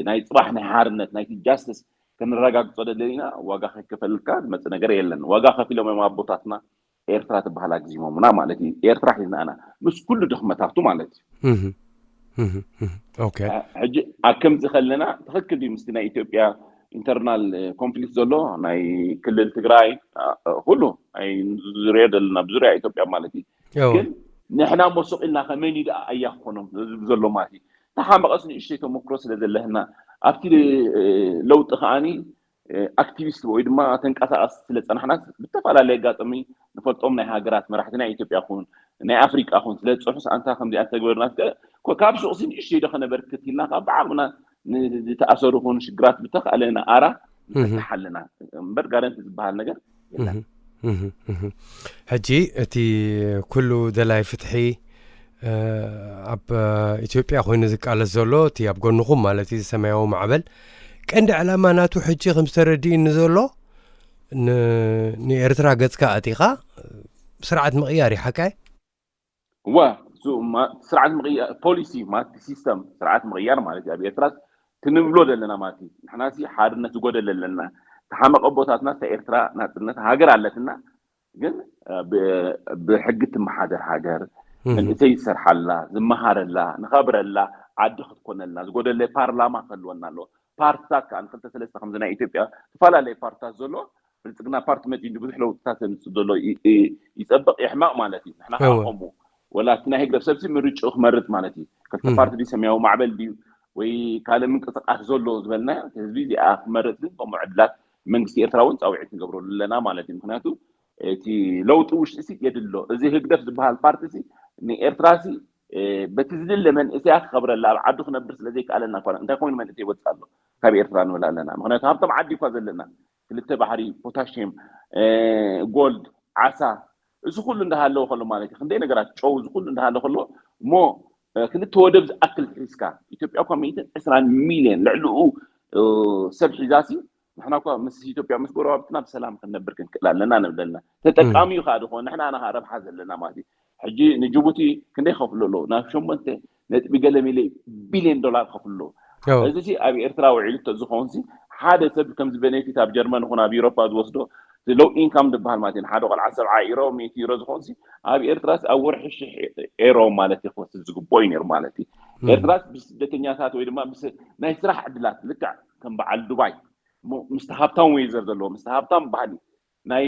ናይ ፅባሕ ናይ ሓርነት ናይቲ ጃስትስ ከነረጋግፆ ደለና ዋጋ ከይከፈልካ ዝመፅእ ነገር የለን። ዋጋ ከፊሎም እዮም ኣቦታትና ኤርትራ ትበሃል ኣግዚሞምና ማለት እዩ። ኤርትራ ሒዝና ኢና ምስ ኩሉ ድኽመታቱ ማለት እዩ። ሕጂ ኣብ ከምዚ ከለና ትኽክል ድዩ ምስቲ ናይ ኢትዮጵያ ኢንተርናል ኮንፍሊክት ዘሎ ናይ ክልል ትግራይ ኩሉ ዝሪኦ ዘለና ብዙሪያ ኢትዮጵያ ማለት እዩ። ግን ንሕና ሞሱቕ ኢልና ከመይ ዩ ደኣ ኣያ ክኾኖም ዘሎ ማለት እዩ። ተሓመቐስ ንእሽተይ ተመክሮ ስለ ዘለህና ኣብቲ ለውጢ ከዓኒ ኣክቲቪስት ወይ ድማ ተንቀሳቐስ ስለ ፀናሕና ብተፈላለየ ኣጋጣሚ ንፈልጦም ናይ ሃገራት መራሕቲ ናይ ኢትዮጵያ ኹን ናይ ኣፍሪቃ ኹን ስለ ዝፅሑስ ኣንታ ከምዚኣ ተግበርና ካብ ሱቕሲ ንእሽተይ ዶ ከነበርክት ኢልና ካብ ብዓቕምና ዝተኣሰሩ ኹን ሽግራት ብተኻእለና ኣራ ንፈትሕ ኣለና እምበር ጋረንቲ ዝበሃል ነገር የለን። እህ፣ እህ። ሕጂ እቲ ኩሉ ደላይ ፍትሒ፣ እ፣ ኣብ፣ እ፣ ኢትዮጵያ ኮይኑ ዝቃለስ ዘሎ፣ እቲ ኣብ ጎንኹም ማለት እዩ፣ ሰማያዊ ማዕበል፣ ቀንዲ ዕላማ ናቱ ሕጂ ከም ዝተረድእኒ ዘሎ፣ ን-፣ ንኤርትራ ገጽካ ኣቲኻ ስርዓት ምቕያር እዩ፣ ሓቃይ? እዋ፣ እሱ ማ-፣ ስርዓት ምቕያር፣ ፖሊሲ ማለት ሲስተም ስርዓት ምቕያር ማለት እዩ። ኣብ ኤርትራ ትንብሎ ዘለና ማለት እዩ። ንሕና ሲ ሓድነት ዝጎደለ ኣለና። ተሓመቐ ቦታትና፣ እታ ኤርትራ ናጽነት ሃገር ኣለትና፣ ግን፣ እ፣ ብ-፣ ብሕጊ ትመሓደር ሃገር፣ እህ። መንእሰይ ዝሰርሓላ፣ ዝመሃረላ፣ ንኸብረላ ዓዲ ክትኮነልና፣ ዝጎደለ ፓርላማ ክህልወና ኣለዎ። ፓርትታት ከኣ ንክልተ ሰለስተ ከምዚ ናይ ኢትዮጵያ ዝተፈላለዩ ፓርትታት ዘሎ፣ ብልጽግና ፓርቲ መጺኡ ብዙሕ ለውጥታት ዘምጽእ ዘሎ ይ-፣ ይ-፣ ይጸብቕ፣ ይሕመቕ ማለት እዩ። ንሕና ከኣ እወ። ከምኡ። ወላ እቲ ናይ ህግደፍ ሰብሲ ምርጭኡ ክመርጽ ማለት እዩ። ክልተ እህ። ፓርቲ ድዩ፣ ሰማያዊ ማዕበል ድዩ፣ ወይ ካልእ ምንቅስቃስ ዘሎ ዝበልና፣ እቲ ህዝቢ እዚኣ ክመርጽ ግን ከምኡ ዕድላት መንግስቲ ኤርትራ እውን ጻውዒት ንገብረሉ ኣለና ማለት እዩ። ምኽንያቱ እቲ ለውጢ ውሽጢ ሲ የድሎ። እዚ ህግደፍ ዝበሃል ፓርቲ ሲ ንኤርትራ ሲ፣ እ፣ በቲ ዝድለ መንእሰያ ክኸብረላ ኣብ ዓዱ ክነብር ስለ ዘይከኣለና እኳ እንታይ ኮይኑ መንእሰይ ይወጽእ ኣሎ ካብ ኤርትራ ንብል ኣለና። ምኽንያቱ ሃብቶም ዓዲ እኳ ዘለና፣ ክልተ ባሕሪ፣ ፖታሽየም፣ እ፣ ጎልድ፣ ዓሳ፣ እዚ ኩሉ እንዳሃለወ ከሎ ማለት እዩ። ክንደይ ነገራት ጨው፣ እዚ ኩሉ እንዳሃለ ከሎ እሞ፣ እ፣ ክልተ ወደብ ዝኣክል ሒዝካ፣ ኢትዮጵያ እኳ ሚእትን ዕስራን ሚልዮን ልዕሊኡ፣ እ፣ ሰብ ሒዛሲ፣ ንሕና እኳ ምስ ኢትዮጵያ ምስ ጎረባብትና ብሰላም ክንነብር ክንክእል ኣለና ንብል ኣለና። ተጠቃሚ እዩ ከዓ ዝኾነ፣ ንሕና ኢና ከዓ ረብሓ ዘለና ማለት እዩ። ሕጂ ንጅቡቲ ክንደይ ከፍሎ ኣለዎ? ናብ ሸሞንተ ነጥቢ ገለ ሚልዮን ቢልዮን ዶላር ከፍሎ ኣለዎ። ኣዎ። እዚ ሲ ኣብ ኤርትራ ውዒሉ ተዝኸውን ሲ፣ ሓደ ሰብ ከምዚ ቤኔፊት ኣብ ጀርመን ይኹን ኣብ ኤውሮፓ ዝወስዶ፣ ሎው ኢንካም ዝበሃል ማለት እዩ። ንሓደ ቆልዓ ሰብዓ ዩሮ፣ ሚእቲ ዩሮ ዝኸውን ሲ፣ ኣብ ኤርትራ ሲ ኣብ ወርሒ ሽሕ ኤሮ ማለት እዩ ክወስድ ዝግብኦ እዩ ነይሩ ማለት እዩ። እም። ኤርትራ ሲ ብስደተኛታት ወይ ድማ ምስ ናይ ስራሕ ዕድላት ልክዕ ከም በዓል ዱባይ፣ ሞ-፣ ምስቲ ሃብታም ዌዘር ዘለዎ፣ ምስቲ ሃብታም ባህሊ፣ ናይ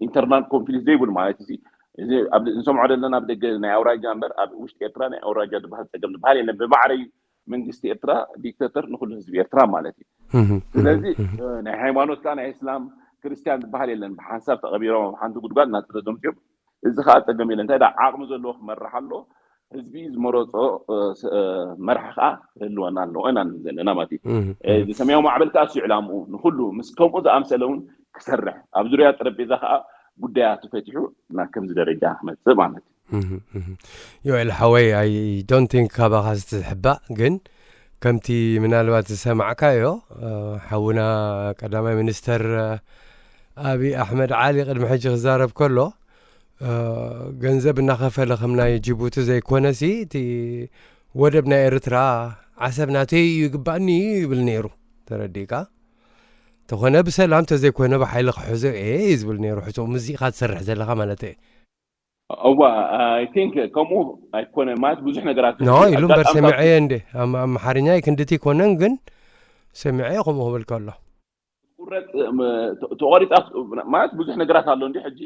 ኢንተርናል ኮንፍሊክት ዘይብሉ ማለት እዩ። እዚ ኣብ፣ እንሰምዖ ዘለና ኣብ ደገ ናይ ኣውራጃ እምበር ኣብ ውሽጢ ኤርትራ ናይ ኣውራጃ ዝበሃል ጸገም ዝበሃል የለን። ብማዕረ እዩ መንግስቲ ኤርትራ ዲክተተር ንኹሉ ህዝቢ ኤርትራ ማለት እዩ። እህ፣ ስለዚ፣ እህ፣ እህ። እ፣ ናይ ሃይማኖት ከኣ ናይ እስላም ክርስትያን ዝበሃል የለን። ብሓንሳብ ተቐቢሮም ኣብ ሓንቲ ጉድጓድ እናተረዶም እዮም። እዚ ከኣ ጸገም የለን። እንታይ ደኣ ዓቕሚ ዘለዎ ክመርሕ ኣሎ። ህዝቢ ዝመረጾ፣ እ፣ ስ-፣ እ፣ መራሒ ከኣ ክህልወና ኣለዎ ኢና ንብል ዘለና ማለት እዩ። እህ፣ እ፣ እህ። እዚ ሰማያዊ ማዕበል ከኣ እሱ እዩ ዕላምኡ። ንኹሉ ምስ ከምኡ ዝኣምሰለ እውን ክሰርሕ፣ ኣብ ዙርያ ጠረጴዛ ከኣ ጉዳያቱ ፈቲሑ ናብ ከምዚ ደረጃ ክመጽእ ማለት እዩ። እህ፣ እህ። ዮኤል ሓወይ፣ I don't think ካባኻ ዝትሕባእ፣ ግን ከምቲ ምናልባት ዝሰማዕካዮ፣ እ፣ ሓውና ቀዳማይ ሚኒስተር፣ እ፣ ኣብይ ኣሕመድ ዓሊ ቅድሚ ሕጂ ክዛረብ ከሎ፣ እ፣ ገንዘብ እናኸፈለ ከም ናይ ጅቡቲ ዘይኮነሲ፣ እቲ ወደብ ናይ ኤርትራ፣ ዓሰብ ናተይ እዩ ይግባእኒ እዩ ይብል ነይሩ። ተረዲእካ? ተኾነ ብሰላም፣ ተዘይኮነ ብሓይሊ ክሕዞ እየ እዩ ዝብል ነይሩ። ሕቶ፣ ምስዚ ኢኻ ትሰርሕ ዘለኻ ማለት እየ። እዋ፣ I think ከምኡ ኣይኮነ ማለት ብዙሕ ነገራት ኖ ኢሉ እምበር ኣጋጣምታት ሰሚዐየ እንዴ። ኣም-፣ ኣምሓርኛ ክንድቲ ኣይኮነን፣ ግን ሰሚዐየ ከምኡ ክብል ከሎ። ቁረጽ፣ ም-፣ ተ-፣ ተቖሪጻ ማለት ብዙሕ ነገራት ኣሎ እንዲ ሕጂ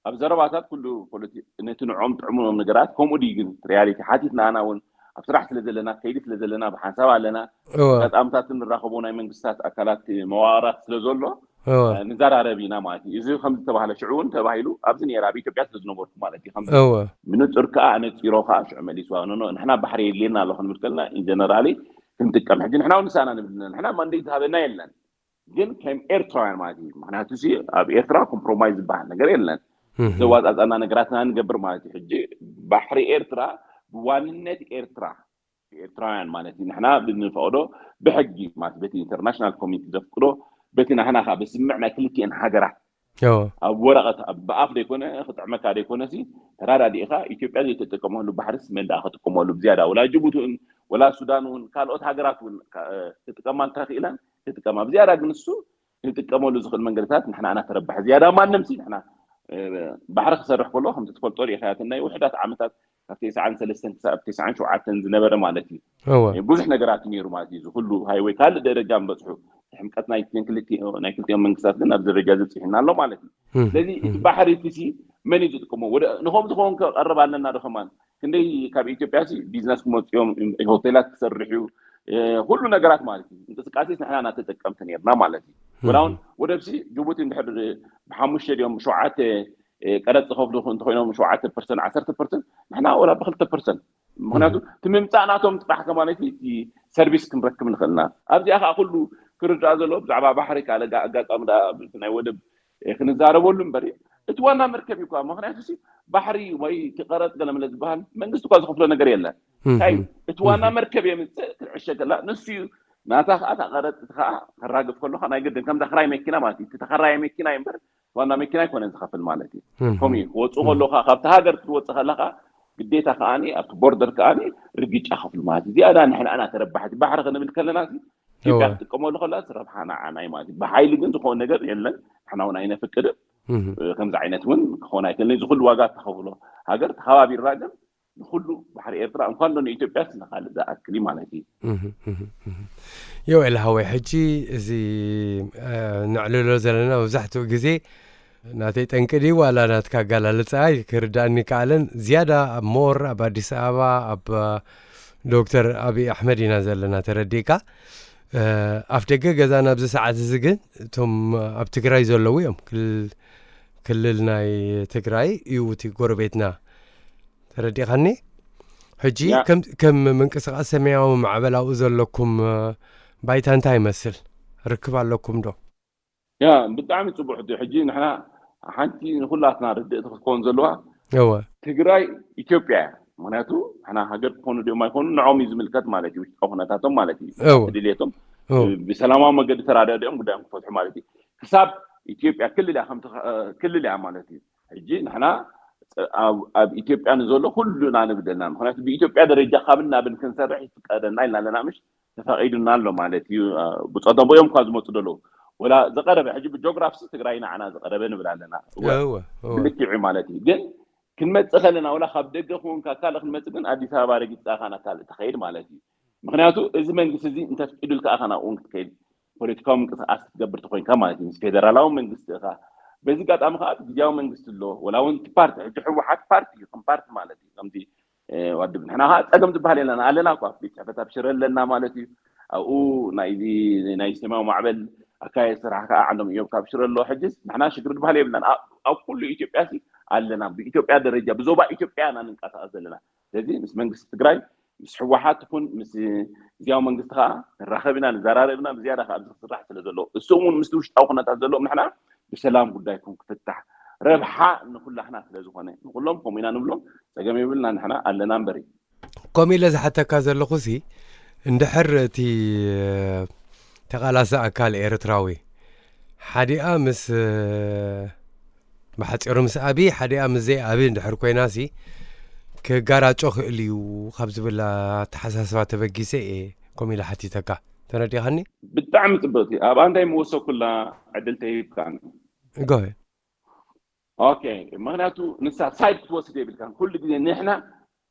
ኣብ ዘረባታት ኩሉ ፖለቲ-፣ ነቲ ንዕኦም ጥዕሙኖም ነገራት ከምኡ ድዩ ግን ሪያሊቲ ሓቲትና ኣና እውን ኣብ ስራሕ ስለ ዘለና፣ ከይዲ ስለ ዘለና፣ ብሓንሳብ ኣለና፣ እወ። ኣጋጣምታትን ንራኸቦ ናይ መንግስታት ኣካላት መዋቕራት ስለ ዘሎ፣ እወ። እ፣ ንዘራረብ ኢና ማለት እዩ። እዚ ከም ዝተባህለ ሽዑ እውን ተባሂሉ ኣብዚ ነይራ ኣብ ኢትዮጵያ ስለ ዝነበርኩ ማለት እዩ። ከም እወ። ምንጹር ከኣ ኣነጺሮ ከኣ ሽዑ መሊስዋ። ኖ፣ ኖ፣ ንሕና ባሕሪ የድልየና ኣሎ ክንብል ከለና ኢን ጀነራሊ ክንጥቀም። ሕጂ ንሕና እውን ንሳና ንብል ኣለና። ንሕና ማንዴት ዝሃበና የለን። ግን ከም ኤርትራውያን ማለት እዩ። ምኽንያቱ ሲ ኣብ ኤርትራ ኮምፕሮማይዝ ዝበሃል ነገር የለን። እህ። ዘዋጻጻና ነገራትና ንገብር ማለት እዩ። ሕጂ ባሕሪ ኤርትራ ብዋንነት ኤርትራ፣ ኤርትራውያን ማለት እዩ። ንሕና ብንፈቕዶ ብሕጊ ማለት በቲ ኢንተርናሽናል ኮሚኒቲ ዘፍቅዶ፣ በቲ ናህና ከኣ ብስምምዕ ናይ ክልቲኤን ሃገራት እዎ። ኣብ ወረቐት፣ ኣብ፣ ብኣፍ ዘይኮነ፣ ክጥዕመካ ዘይኮነ ሲ፣ ተራዳዲእኻ ኢትዮጵያ ዘይትጥቀመሉ ባሕርስ መን ደኣ ክጥቀመሉ ብዝያዳ? ወላ ጅቡቲ እውን፣ ወላ ሱዳን እውን፣ ካልኦት ሃገራት እውን፣ ካ-፣ ክጥቀማ እንተኽኢለን፣ ክጥቀማ። ብዝያዳ ግን እሱ ክጥቀመሉ ዝኽእል መንገድታት ንሕና ኢና ተረባሒ። ዝያዳ ማንም ሲ ንሕና፣ እ፣ ባሕሪ ክሰርሕ ከሎ፣ ከምቲ ትፈልጦ ዲኻ፣ እቲ ናይ ውሑዳት ዓመታት ካብ ተስዓን ሰለስተን ክሳብ ተስዓን ሸውዓተን ዝነበረ ማለት እዩ። እወ። እ፣ ብዙሕ ነገራት ነይሩ ማለት እዩ። እዚ ኩሉ ሃይወይ ካልእ ደረጃ ምበጽሑ፣ ሕምቀት ናይ ክልቲኦ-፣ ናይ ክልቲኦም መንግስታት ግን ኣብዚ ደረጃ እዚ በጺሑና ኣሎ ማለት እዩ። እህ፣ ስለዚ እቲ እህ። ባሕሪ እቲ ሲ መን እዩ ዝጥቀሞ? ወደ፣ ንኸም ዝኸውን ክቐርብ ኣለና ዶ ከማን? ክንደይ ካብ ኢትዮጵያ ሲ ቢዝነስ ክመጽኡ እዮም፣ ሆቴላት ክሰርሑ፣ እ፣ ኩሉ ነገራት ማለት እዩ። እንቅስቃሴ ንሕና ኢና ተጠቀምቲ ነይርና ማለት እዩ። እህ። ወላ እውን ወደብ ሲ ጅቡቲ እንድሕር ብሓሙሽተ ድዮም ሸውዓተ፣ እ፣ ቀረጽ ዝኸፍሉ እንተኾይኖም ሸውዓተ ፐርሰንት፣ ዓሰርተ ፐርሰንት፣ ንሕና ወላ ብክልተ ፐርሰንት። ምኽንያቱ እህ። እቲ ምምጻእ ናቶም ጥራሕ ከማን እቲ ሰርቪስ ክንረክብ ንኽእልና። ኣብዚኣ ከኣ ኩሉ ክርዳእ ዘለዎ ብዛዕባ ባሕሪ ካልእ ኣጋ-፣ ኣጋጣሚ ደኣ ናይ ወደብ ክንዛረበሉ እምበር፣ እቲ ዋና መርከብ እዩ እኳ። ምክንያቱ ባሕሪ ወይ እቲ ቀረጥ ገለመለ ዝበሃል መንግስቲ እኳ ዝኸፍሎ ነገር የለን። እንታይ እቲ ዋና መርከብ የምፅእ፣ ክዕሸገላ ንሱ እዩ። ናታ ከዓ እታ ቀረጥ፣ እቲ ከዓ ከራግፍ ከሎ ከዓ ናይ ግድን ከምዛ ክራይ መኪና ማለት እዩ። እቲ ተኸራይ መኪና እዩ እምበር ዋና መኪና ኣይኮነን ዝኸፍል ማለት እዩ። ከምኡ እዩ ክወፁ ከሎ ከዓ ካብቲ ሃገር ክትወፅእ ከለካ ግዴታ ከዓኒ ኣብቲ ቦርደር ከዓኒ ርግጫ ከፍሉ ማለት እዩ። እዚኣ ንሕና ኢና ተረባሕቲ። ባሕሪ ክንብል ከለና ኢትዮጵያ ክትጥቀመሉ ከላ ረብሓ ንዓና እዩ ማለት እዩ። ብሓይሊ ግን ዝኸውን ነገር የለን። ንሕና እውን ኣይነፍቅድን። ከምዚ ዓይነት እውን ክኸውን ኣይክእልን። እዚ ኩሉ ዋጋ እተኸፍሎ ሃገር ተኸባቢርና ግን ንኩሉ ባሕሪ ኤርትራ እንኳን ዶ ንኢትዮጵያ ንካልእ ዝኣክል እዩ ማለት እዩ። ዮኤል ሃወይ፣ ሕጂ እዚ ነዕልሎ ዘለና መብዛሕትኡ ግዜ ናተይ ጠንቂ ድዩ ዋላ ናትካ ኣገላልፃ ክርዳእኒ ከኣለን። ዝያዳ ኣብ ሞር ኣብ ኣዲስ ኣበባ ኣብ ዶክተር ኣብይ ኣሕመድ ኢና ዘለና ተረዲእካ። ኣፍ ደገ ገዛና ኣብዚ ሰዓት እዚ ግን እቶም ኣብ ትግራይ ዘለዉ እዮም። ክልል ናይ ትግራይ እዩ እቲ ጎረቤትና። ተረዲእካኒ? ሕጂ ከም ምንቅስቃስ ሰማያዊ ማዕበል ኣብኡ ዘለኩም ባይታ እንታይ ይመስል? ርክብ ኣለኩም ዶ? ያ ብጣዕሚ ፅቡቅ ሕቶ። ሕጂ ንሕና ሓንቲ ንኩላትና ርድእቲ ክትከውን ዘለዋ እወ ትግራይ ኢትዮጵያ እያ። ምክንያቱ ንሕና ሃገር ክኾኑ ድዮም ኣይኮኑ ንዖም እዩ ዝምልከት ማለት እዩ። ውሽጣዊ ኩነታቶም ማለት እዩ። እወ ድልየቶም እወ ብሰላማዊ መገዲ ተራዲኦም ድኦም ጉዳዮም ክፈትሑ ማለት እዩ። ክሳብ ኢትዮጵያ ክልል እያ ከምቲ ክልል እያ ማለት እዩ። ሕጂ ንሕና ኣብ ኢትዮጵያ ንዘሎ ኩሉና ንብደልና። ምክንያቱ ብኢትዮጵያ ደረጃ ካብን ናብን ክንሰርሕ ይፍቀደና ኢልና ኣለና። ምሽ ተፈቒዱና ኣሎ ማለት እዩ። ብፀደቦ እዮም እኳ ዝመፁ ዘለዉ። ወላ ዝቐረበ ሕጂ ብጂኦግራፍሲ ትግራይ ንዓና ዝቐረበ ንብል ኣለና። እወ፣ እወ፣ እወ። ብልክዕ ማለት እዩ። ግን ክንመፅእ ከለና ወላ ካብ ደገ ክውን ካብ ካልእ ክንመፅእ ግን ኣዲስ ኣበባ ረጊፅካ ኢኻ ናብ ካልእ ትኸይድ ማለት እዩ። ምክንያቱ እዚ መንግስቲ እዚ እንተፍቂዱልካ ኢኻ ናብኡ እውን ክትከይድ ፖለቲካዊ ምንቅስቃስ ክትገብር ተኮይንካ ማለት እዩ። ምስ ፌደራላዊ መንግስቲ ኢኻ። በዚ ኣጋጣሚ ከዓ ግዝያዊ መንግስቲ ኣሎ። ወላ እውን እቲ ፓርቲ ሕጂ ህወሓት ፓርቲ እዩ፣ ከም ፓርቲ ማለት እዩ። ከምዚ ዋድብ ንሕና ከዓ ፀገም ዝበሃል የለና ኣለና እኳ ቤት ፅሕፈት ኣብ ሽረ ኣለና ማለት እዩ። ኣብኡ ናይዚ ናይ ሰማያዊ ማዕበል ኣካየድ ስራሕ ከዓ ዓንዶም እዮም ካብ ሽረ ኣሎ። ሕጅስ ንሕና ሽግር ዝበሃል የብልናን። ኣብ ኩሉ ኢትዮጵያ ሲ ኣለና። ብኢትዮጵያ ደረጃ ብዞባ ኢትዮጵያ ኢና ንንቀሳቀስ ዘለና። ስለዚ ምስ መንግስቲ ትግራይ ምስ ህወሓት ይኹን ምስ ግዝያዊ መንግስቲ ከዓ ንራኸብ ኢና ንዘራረብ ኢና። ብዝያዳ ከዓ ኣብዚ ክስራሕ ስለ ዘሎ እሶም እውን ምስቲ ውሽጣዊ ኩነታት ዘለዎም ንሕና ብሰላም ጉዳይኩም ክፍታሕ ረብሓ ንኩላህና ስለ ዝኾነ ንኩሎም ከምኡ ኢና ንብሎም። ፀገም የብልና ንሕና ኣለና እምበሪ። ከምኡ ኢለ ዝሓተካ ዘለኹ ሲ እንድሕር እቲ ተቓላሲ ኣካል ኤርትራዊ ሓዲኣ ምስ ብሓፂሩ ምስ ኣብይ ሓዲኣ ምስ ዘይኣብይ እንድሕር ኮይና ሲ ክጋራጮ ክእል እዩ ካብ ዝብል ኣተሓሳስባ ተበጊሰ እየ ከምኡ ኢለ ሓቲተካ ተረዲኻኒ። ብጣዕሚ ፅብቅቲ ኣብኣ እንታይ ምወሰኩላ ዕድል ተሂብካን ጎ ኦኬ ምክንያቱ ንሳ ሳይድ ክትወስድ የብልካን ኩሉ ግዜ ንሕና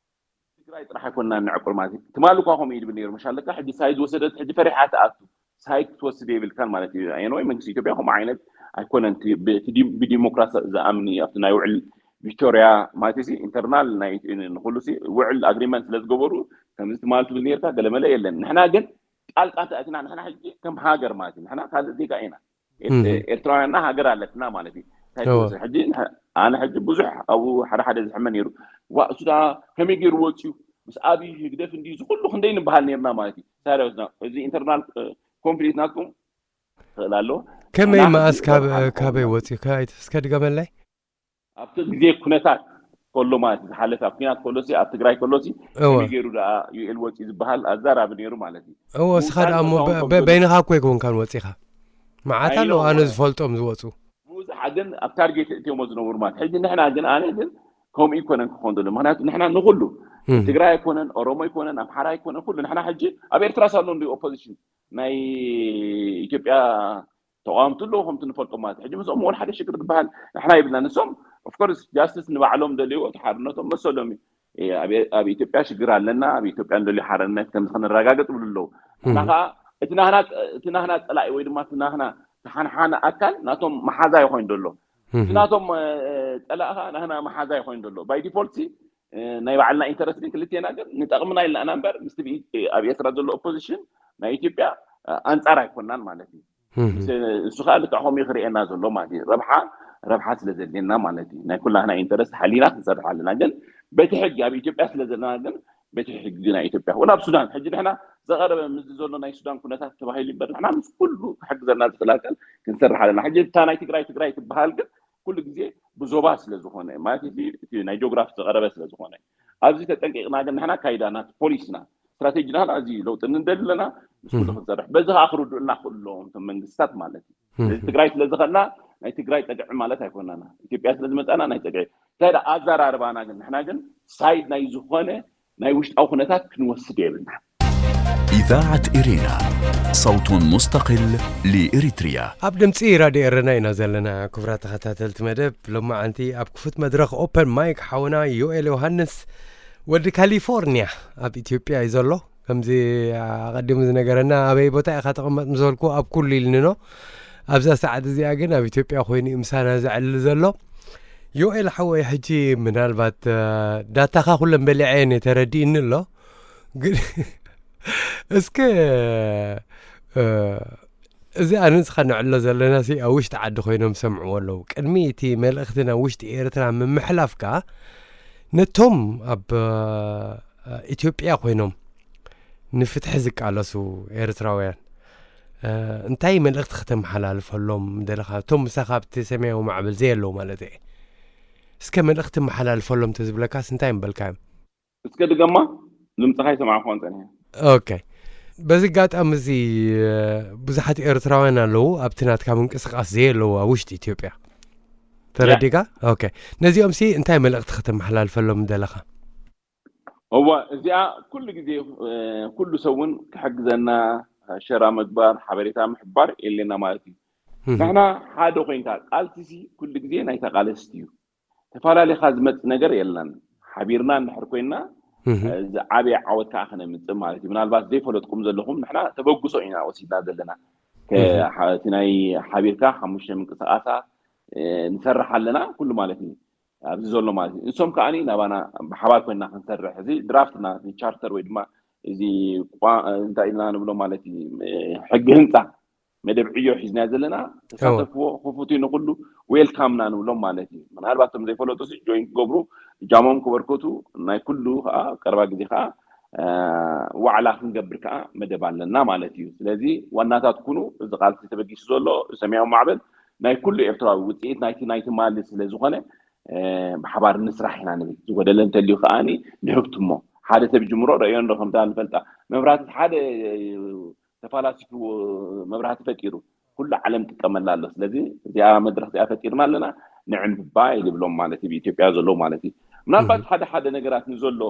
ትግራይ ጥራሕ ኣይኮንና ንዕቁር ማለት እዩ። ትማሊ እኳ ከምኡ ይድብል ነይሩ መሻለካ ሕጂ ሳይድ ወሰደት ሕጂ ፈሪሓ ትኣቱ ሳይድ ክትወስድ የብልካን ማለት እዩ። ኣየን ወይ መንግስቲ ኢትዮጵያ ከምኡ ዓይነት ኣይኮነን። ብዲሞክራሲ ዝኣምን ኣብቲ ናይ ውዕል ቪክቶሪያ ማለት ሲ ኢንተርናል ንኩሉ ሲ ውዕል ኣግሪመንት ስለ ዝገበሩ ከምዚ ትማሊ ትብል ነርካ ገለመለ የለን። ንሕና ግን ጣልቃ ተእትና ንሕና ሕጂ ከም ሃገር ማለት እዩ ንሕና ካልእ ዜጋ ኢና ኤርትራውያንና ሃገር ኣለትና ማለት እዩ። ሕጂ ኣነ ሕጂ ብዙሕ ኣብኡ ሓደ ሓደ ዝሕመ ነይሩ ዋ እሱዳ ከመይ ገይሩ ወፅዩ ምስ ኣብይ ህግደፍ እንዲ ዝኩሉ ክንደይ ንበሃል ነርና ማለት እዩ። ሳሪያስና እዚ ኢንተርናል ኮንፍሊክት ናትኩም ክእል ኣለዎ። ከመይ መኣስ ካበይ ወፅዩ እስከ ድገመላይ? ኣብቲ ግዜ ኩነታት ከሎ ማለት ዝሓለፈ ኣብ ኩናት ከሎ ሲ ኣብ ትግራይ ከሎ ሲ እወ። ከመይ ገይሩ ደኣ ዩኤል ወፂ ዝበሃል ኣዛራቢ ነይሩ ማለት እዩ። እወ እስኻ ደኣ እሞ ምውሳን በ- እቶም በ- በይንኻ እኮ ኣይኮንካን ወፂኻ መዓት ኣለዉ ኣነ ዝፈልጦም ዝወፁ ብዙሕ ግን ኣብ ታርጌት እትዮሞ ዝነብሩ ማለት ሕጂ ንሕና ግን ኣነ ግን ከምኡ ይኮነን ክኾን ዘሎ ምክንያቱ ንሕና ንኩሉ እም። ትግራይ ኣይኮነን ኦሮሞ ኣይኮነን ኣምሓራ ኣይኮነን ኩሉ ንሕና ሕጂ ኣብ ኤርትራ ሳሎ እንዲ ኦፖዚሽን ናይ ኢትዮጵያ ተቃወምቲ ኣለዉ ከምቲ ንፈልጦ ማለት ሕጂ ምስኦም እውን ሓደ ሽግር ዝበሃል ንሕና ይብልና ንሶም ኦፍኮርስ ጃስትስ ንባዕሎም ደልይዎ እቲ ሓርነቶም መሰሎም እዩ። ኣብ ኢትዮጵያ ሽግር ኣለና ኣብ ኢትዮጵያ ንደልዩ ሓርነት ከምዚ ክንረጋገጥ ይብሉ ኣለዉ ንሕና ከዓ እቲ ናህና እቲ ናህና ፀላኢ ወይ ድማ እቲ ናህና ተሓንሓኒ ኣካል ናቶም መሓዛ ይኮይኑ ዘሎ እቲ ናቶም ፀላኢ ከዓ ናህና መሓዛ ይኮይኑ ዘሎ ባይ ዲፎልት ናይ ባዕልና ኢንተረስት ግን ክልቴና ግን ንጠቅምና ኢልና ኢና እምበር ምስቲ ኣብ ኤርትራ ዘሎ ኦፖዚሽን ናይ ኢትዮጵያ ኣንፃር ኣይኮናን ማለት እዩ። እሱ ከዓ ልክዕ ከምኡ ክርእየና ዘሎ ማለት እዩ። ረብሓ ረብሓ ስለ ዘድልየና ማለት እዩ። ናይ ኩላህና ኢንተረስት ሓሊና ክንሰርሕ ኣለና። ግን በቲ ሕጊ ኣብ ኢትዮጵያ ስለ ዘለና ግን በቲ ሕጊ ናይ ኢትዮጵያ። ወላ ኣብ ሱዳን ሕጂ ንሕና ዘቐረበ ምስ ዘሎ ናይ ሱዳን ኩነታት ተባሂሉ እምበር ንሕና ምስ ኩሉ ክሕግዘና ዝኽእል ኣካል ክንሰርሕ ኣለና። ሕጂ እታ ናይ ትግራይ ትግራይ ትበሃል ግን ኩሉ ግዜ ብዞባ ስለ ዝኾነ ማለት እቲ ናይ ጂኦግራፊ ዝቐረበ ስለ ዝኾነ ኣብዚ ተጠንቂቕና ግን ንሕና ካይዳና ፖሊስና ስትራቴጂና ኣዝዩ ለውጢ ንደሊ ኣለና። ምስ ኩሉ ክንሰርሕ በዚ ከዓ ክርድኡልና ክእሉ ኣለዎም እቶም መንግስታት ማለት እዩ። ስለዚ ትግራይ ስለ ዝኸድና ናይ ትግራይ ፀግዒ ማለት ኣይኮናና። ኢትዮጵያ ስለ ዝመፃና ናይ ፀግዒ እንታይ ደኣ ኣዘራርባና ግን ንሕና ግን ሳይድ ናይ ዝኾነ ናይ ውሽጣዊ ኩነታት ክንወስድ የብልና። إذاعة إرينا، صوت مستقل لإريتريا. ኣብ ድምፂ ራድዮ ኤረና ኢና ዘለና። ክቡራት ተኸታተልቲ መደብ ሎማዓንቲ ኣብ ክፉት መድረኽ ኦፐን ማይክ ሓውና ዮኤል ዮሃንስ ወዲ ካሊፎርኒያ ኣብ ኢትዮጵያ እዩ ዘሎ። ከምዚ ኣቐዲሙ ዝነገረና ኣበይ ቦታ ኢኻ ተቐመጥ ምዘልኩ ኣብ ኩሉ ኢልንኖ። ኣብዛ ሰዓት እዚኣ ግን ኣብ ኢትዮጵያ ኮይኑ እዩ ምሳና ዘዕልል ዘሎ። ዮኤል ሓወይ ሕጂ ምናልባት ዳታኻ ኩለን በሊዐ እየ ተረዲእኒ ኣሎ። ግን እስከ እዚ ኣነ ንስኻ ንዕሎ ዘለና ሲ ኣብ ውሽጢ ዓዲ ኮይኖም ሰምዕዎ ኣለዉ። ቅድሚ እቲ መልእኽቲ ናብ ውሽጢ ኤርትራ ምምሕላፍካ ነቶም ኣብ ኢትዮጵያ ኮይኖም ንፍትሒ ዝቃለሱ ኤርትራውያን እንታይ መልእኽቲ ከተመሓላልፈሎም ደለኻ? እቶም ምሳኻ ኣብቲ ሰማያዊ ማዕበል ዘየለዉ ማለት እየ። እስከ መልእኽቲ መሓላልፈሎም ተዝብለካስ እንታይ ምበልካዮም? እስከ ድገማ፣ ድምፅኻ ይሰማዕኳን ፀኒሐ። ኦኬ፣ በዚ ኣጋጣሚ እዚ ብዙሓት ኤርትራውያን ኣለዉ ኣብቲ ናትካ ምንቅስቃስ ዘየለዉ ኣብ ውሽጢ ኢትዮጵያ። ተረዲካ? ኦኬ፣ ነዚኦም ሲ እንታይ መልእኽቲ ከተመሓላልፈሎም ደለኻ? እዋ እዚኣ ኩሉ ግዜ ኩሉ ሰብ እውን ክሕግዘና ሸራ ምግባር ሓበሬታ ምሕባር የለና ማለት እዩ። ንሕና ሓደ ኮይንካ ቃልሲ ሲ ኩሉ ግዜ ናይ ተቃለስቲ እዩ። ተፈላለኻ ዝመፅእ ነገር የለን። ሓቢርና እንድሕር ኮይንና ዝዓበየ ዓወት ከዓ ክነምፅእ ማለት እዩ። ምናልባት ዘይፈለጥኩም ዘለኹም ንሕና ተበግሶ ኢና ወሲድና ዘለና። እቲ ናይ ሓቢርካ ሓሙሽተ ምንቅስቃሳ ንሰርሕ ኣለና ኩሉ ማለት እዩ። ኣብዚ ዘሎ ማለት እዩ። ንሶም ከዓ ናባና ብሓባር ኮይንና ክንሰርሕ እዚ ድራፍትና ቻርተር ወይ ድማ እዚ እንታይ ኢልና ንብሎ ማለት እዩ ሕጊ ህንፃ መደብ ዕዮ ሒዝና ዘለና ተሳተፍዎ ክፉት ንኩሉ ዌልካምና ንብሎም ማለት እዩ። ምናልባት ቶም ዘይፈለጡ ጆይን ክገብሩ እጃሞም ክበርከቱ ናይ ኩሉ ከዓ ቀረባ ግዜ ከዓ ዋዕላ ክንገብር ከዓ መደብ ኣለና ማለት እዩ። ስለዚ ዋናታት ኩኑ እዚ ቃልሲ ተበጊሱ ዘሎ ሰማያዊ ማዕበል ናይ ኩሉ ኤርትራዊ ውፅኢት ናይቲ ናይቲ ማሊ ስለ ዝኾነ ብሓባር ንስራሕ ኢና ንብል። ዝጎደለ እንተልዩ ከዓ ንህብትሞ ሓደ ሰብ ጅምሮ ረእዮ ንዶ ከምታ ንፈልጣ መብራህቲ ሓደ ተፋላሲፉ መብራህቲ ፈጢሩ ኩሉ ዓለም ጥቀመላ ኣሎ። ስለዚ እዚኣ መድረክ እዚኣ ፈጢርና ኣለና ንዕንብባ ይልብሎም ማለት እዩ ብኢትዮጵያ ዘለዉ ማለት እዩ። ምናልባት ሓደ ሓደ ነገራት ንዘሎ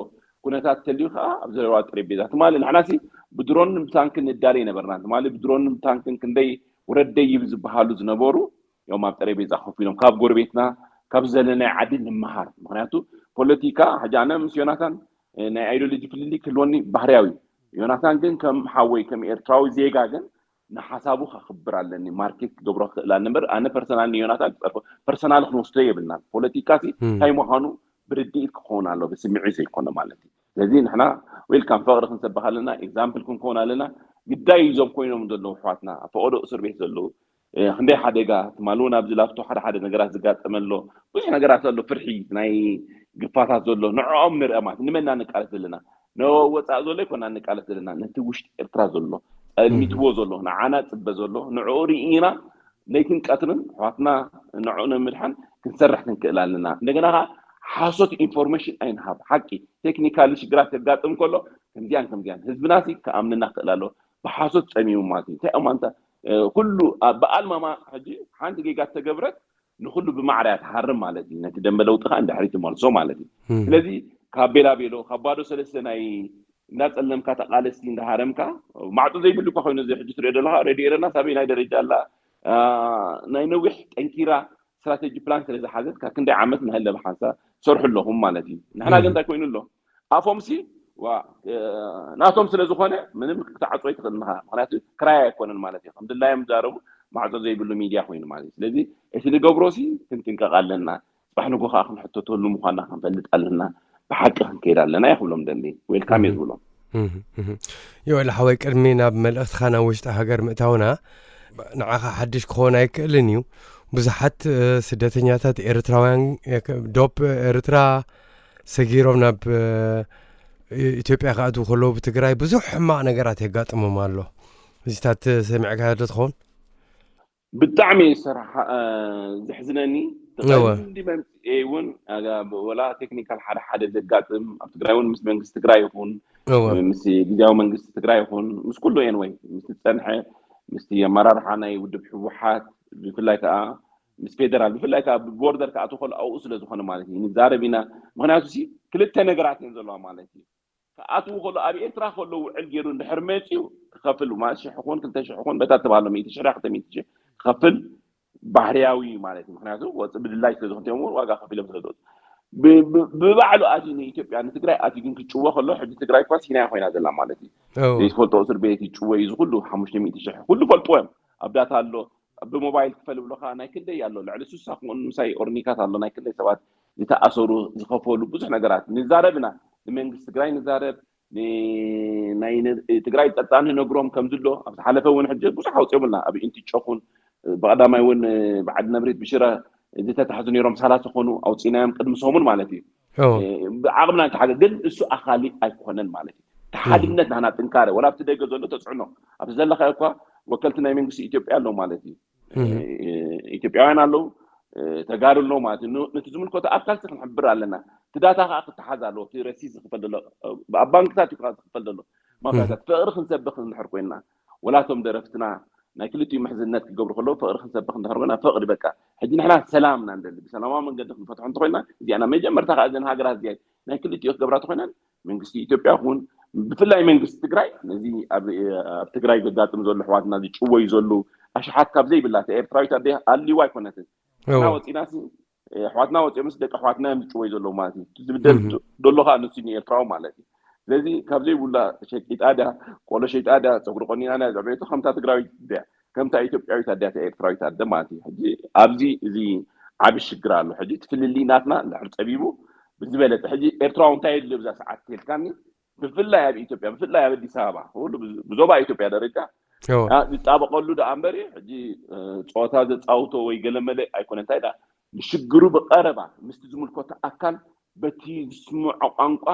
ኩነታት ተልዩ ከዓ ኣብ ዘለዋ ጠረጴዛ ትማሊ ንሕናሲ ብድሮን ብታንክን ንዳለ ነበርና። ትማሊ ብድሮን ብታንክን ክንደይ ውረድ ደይብ ዝበሃሉ ዝነበሩ እዮም ኣብ ጠረጴዛ ኮፍ ኢሎም ካብ ጎረቤትና ካብ ዘለናይ ዓዲ ንምሃር። ምክንያቱ ፖለቲካ ሕጂ ኣነ ምስ ዮናታን ናይ ኣይዲዮሎጂ ፍልልይ ክህልወኒ ባህርያዊ እዩ። ዮናታን ግን ከም ሓወይ ከም ኤርትራዊ ዜጋ ግን ንሓሳቡ ከኽብር ኣለኒ ማርኬት ክገብሮ ክኽእል ኣለ እምበር ኣነ ፐርሰናል ንዮናታን ክፀርፎ ፐርሰናል ክንወስዶ የብልና። ፖለቲካ ሲ እንታይ ምዃኑ ብርድኢት ክኸውን ኣሎ ብስምዒት ዘይኮነ ማለት እዩ። ስለዚ ንሕና ዌልካም ፈቕሪ ክንሰብኽ ኣለና። ኤግዛምፕል ክንከውን ኣለና። ግዳይ እዞም ኮይኖም ዘለዉ ኣሕዋትና ኣብ ፈቐዶ እስር ቤት ዘለዉ ክንደይ ሓደጋ ትማሊ እውን ኣብዚ ላፍቶ ሓደ ሓደ ነገራት ዝጋጠመ ኣሎ። ብዙሕ ነገራት ኣሎ ፍርሒ ናይ ግፋታት ዘሎ ንዕኦም ንርአ ማለት ንመና ንቃለስ ዘለና ንወፃእ ዘሎ ይኮና ንቃለስ ዘለና ነቲ ውሽጢ ኤርትራ ዘሎ ጸልሚትዎ ዘሎ ንዓና ጽበ ዘሎ ንዕኡ ርኢና ለይትን ቀትርን ኣሕዋትና ንዕኡ ንምድሓን ክንሰርሕ ክንክእል ኣለና። እንደገና ከዓ ሓሶት ኢንፎርሜሽን ኣይንሃብ። ሓቂ ቴክኒካሊ ሽግራት የጋጥም ከሎ ከምዚያን ከምዚያን ህዝብና ሲ ክኣምንና ክእል ኣሎ። ብሓሶት ጸሚሙ ማለት እዩ። እንታይ እዮም ኣንታ ኩሉ ብኣልማማ ሕጂ ሓንቲ ጌጋ ተገብረት ንኩሉ ብማዕረ እያ ትሃርም ማለት እዩ። ነቲ ደንበ ለውጢ ከዓ እንድሕሪ ትመልሶ ማለት እዩ። ስለዚ ካብ ቤላ ቤሎ ካብ ባዶ ሰለስተ ናይ እንዳጸለምካ ተቃለስቲ እንዳሃረምካ ማዕጾ ዘይብሉ እኳ ኮይኑ እዚ ሕጂ ትሪኦ ዘለካ ሬድዮ ኤረና ሳበይ ናይ ደረጃ ኣላ ናይ ነዊሕ ጠንኪራ ስትራቴጂ ፕላን ስለ ዝሓዘት ካብ ክንደይ ዓመት ንሃለ ብሓንሳ ሰርሑ ኣለኹም ማለት እዩ። ንሕና ግን እንታይ ኮይኑ ኣሎ ኣፎምሲ ናቶም ስለ ዝኾነ ምንም ክትዓፅዎ ኣይትኽእል ምኻ ምክንያቱ ክራይ ኣይኮነን ማለት እዩ። ከም ድላዮም ዝዛረቡ ማዕፆ ዘይብሉ ሚድያ ኮይኑ ማለት እዩ። ስለዚ እቲ ንገብሮ ሲ ክንጥንቀቕ ኣለና። ፅባሕ ንጎ ከዓ ክንሕተተሉ ምኳና ክንፈልጥ ኣለና። ብሓቂ ክንከይድ ኣለና ይክብሎም ደሊ ዌልካም እየ ዝብሎም። ዮኤል ሓወይ ቅድሚ ናብ መልእክትካ ናብ ውሽጢ ሃገር ምእታውና ንዓኻ ሓድሽ ክኸውን ኣይክእልን እዩ። ብዙሓት ስደተኛታት ኤርትራውያን ዶብ ኤርትራ ሰጊሮም ናብ ኢትዮጵያ ክኣትዉ ከለዉ ብትግራይ ብዙሕ ሕማቕ ነገራት የጋጥሞም ኣሎ። እዚታት ሰሚዕካዮ ዶ ትኸውን? ብጣዕሚ እዩ ዝሰርሓ። ዘሕዝነኒ ቀንዲ መምፅኤ እውን ወላ ቴክኒካል ሓደ ሓደ ዘጋጥም ኣብ ትግራይ እውን ምስ መንግስቲ ትግራይ ይኹን ምስ ግዜያዊ መንግስቲ ትግራይ ይኹን ምስ ኩሉ ኤንወይ ምስ ዝፀንሐ ምስቲ ኣመራርሓ ናይ ውድብ ህወሓት ብፍላይ ከዓ ምስ ፌደራል ብፍላይ ከዓ ብቦርደር ክኣትው ከሎ ኣብኡ ስለ ዝኾነ ማለት እዩ ንዛረብ ኢና። ምክንያቱ ሲ ክልተ ነገራት እየን ዘለዋ ማለት እዩ። ክኣትዉ ከሎ ኣብ ኤርትራ ከሎ ውዕል ገይሩ እንድሕር መፅዩ ክኸፍል ማለት ሽሕ ኹን ክልተ ሽሕ ኹን በታ ተባሃሎ ሚእቲ ሽሕ ክልተ ሚእቲ ሽሕ ክኸፍል ባህርያዊ እዩ ማለት እዩ። ምክንያቱ ወፂ ብድላይ ስለ ዝኾን እዮም ዋጋ ከፊሎም ስለ ዝወፁ ብባዕሉ ኣትዩ ንኢትዮጵያ ንትግራይ ኣትዩ ግን ክጭወ ከሎ ሕጂ ትግራይ እኳ ሲናይ ኮይና ዘላ ማለት እዩ። ዘይትፈልጦ እስር ቤት ይጭወ እዩ ዝኩሉ ሓሙሽተ ሚእቲ ሽሕ ኩሉ ፈልጥዎ እዮም። ኣብ ዳታ ኣሎ ብሞባይል ክፈል ብሎካ ናይ ክንደይ ኣሎ ልዕሊ ሱሳ ክኾኑ ምሳይ ኦርኒካት ኣሎ ናይ ክንደይ ሰባት ዝተኣሰሩ ዝኸፈሉ ብዙሕ ነገራት ንዛረብ ኢና። ንመንግስቲ ትግራይ ንዛረብ ናይ ትግራይ ፀጥታ ንነግሮም ከም ዝሎ ኣብ ዝሓለፈ እውን ሕጂ ብዙሕ ኣውፅኦምልና ኣብ ኢንትጮ ኹን ብቀዳማይ እውን ብዓዲ ነብሪት ብሽረ ዝተታሕዙ ነይሮም ሳላ ዝኾኑ ኣውፂናዮም ቅድሚ ሰሙን ማለት እዩ። ብዓቕምና እንተሓገ ግን እሱ ኣኻሊ ኣይኮነን ማለት እዩ። ተሓድነት ናህና ጥንካረ ወላ ኣብቲ ደገ ዘሎ ተፅዕኖ ኣብዚ ዘለካ እኳ ወከልቲ ናይ መንግስቲ ኢትዮጵያ ኣለዉ ማለት እዩ። ኢትዮጵያውያን ኣለዉ ተጋሩ ኣለዉ ማለት እዩ። ነቲ ዝምልከቶ ኣካልቲ ክንሕብር ኣለና። እቲ ዳታ ከዓ ክተሓዝ ኣለዎ። እቲ ረሲት ዝኽፈል ዘሎ ኣብ ባንክታት እዩ ከዓ ዝኽፈል ዘሎ። ማፍያታት ፍቕሪ ክንሰብኽ እንድሕር ኮይንና ወላቶም ደረፍትና ናይ ክልቲኡ ምሕዝነት ክገብሩ ከለዉ ፍቕሪ ክንሰብኽ እንድሕር ኮይና ፍቕሪ በቃ ሕጂ ንሕና ሰላም ኢና ንደሊ ብሰላማዊ መንገዲ ክንፈትሖ እንተኮይና እዚኣ መጀመርታ ከዓ እዘን ሃገራት እዚኣ ናይ ክልቲኡ ክገብራ ተኮይነን መንግስቲ ኢትዮጵያ ይኹን ብፍላይ መንግስቲ ትግራይ ነዚ ኣብ ትግራይ ዘጋጥም ዘሎ ኣሕዋትና ዝጭወዩ ዘለዉ ኣሽሓት ካብ ዘይብላ እታ ኤርትራዊት ኣደ ኣልይዋ ኣይኮነትን። ንሕና ወፂና ኣሕዋትና ወፂኦምስ ደቂ ኣሕዋትና እዮም ዝጭወዩ ዘለዉ ማለት እዩ። ዝብደል ዘሎ ከዓ ንሱ ንኤርትራዊ ማለት እዩ። ስለዚ ካብ ዘይብላ ሸቂጣ ድያ ቆሎ ሸይጣ ድያ ፀጉሪ ቆኒና ድያ ዘዕበየቶ ከምታ ትግራዊት ድያ ከምታ ኢትዮጵያዊት ኣደ እታ ኤርትራዊት ኣደ ማለት እዩ። ሕጂ ኣብዚ እዚ ዓቢ ሽግር ኣሎ። ሕጂ እቲ ፍልልይ ናትና እንድሕር ፀቢቡ ብዝበለፀ ሕጂ ኤርትራዊ እንታይ የድልዮ ብዛ ሰዓት ተልካኒ ብፍላይ ኣብ ኢትዮጵያ ብፍላይ ኣብ ኣዲስ ኣበባ ኩሉ ብዞባ ኢትዮጵያ ደረጃ ዝጣበቀሉ ደኣ እምበሪ ሕጂ ፆታ ዘፃውቶ ወይ ገለመለ ኣይኮነ እንታይ ዳ ንሽግሩ ብቀረባ ምስቲ ዝምልከቶ ኣካል በቲ ዝስምዖ ቋንቋ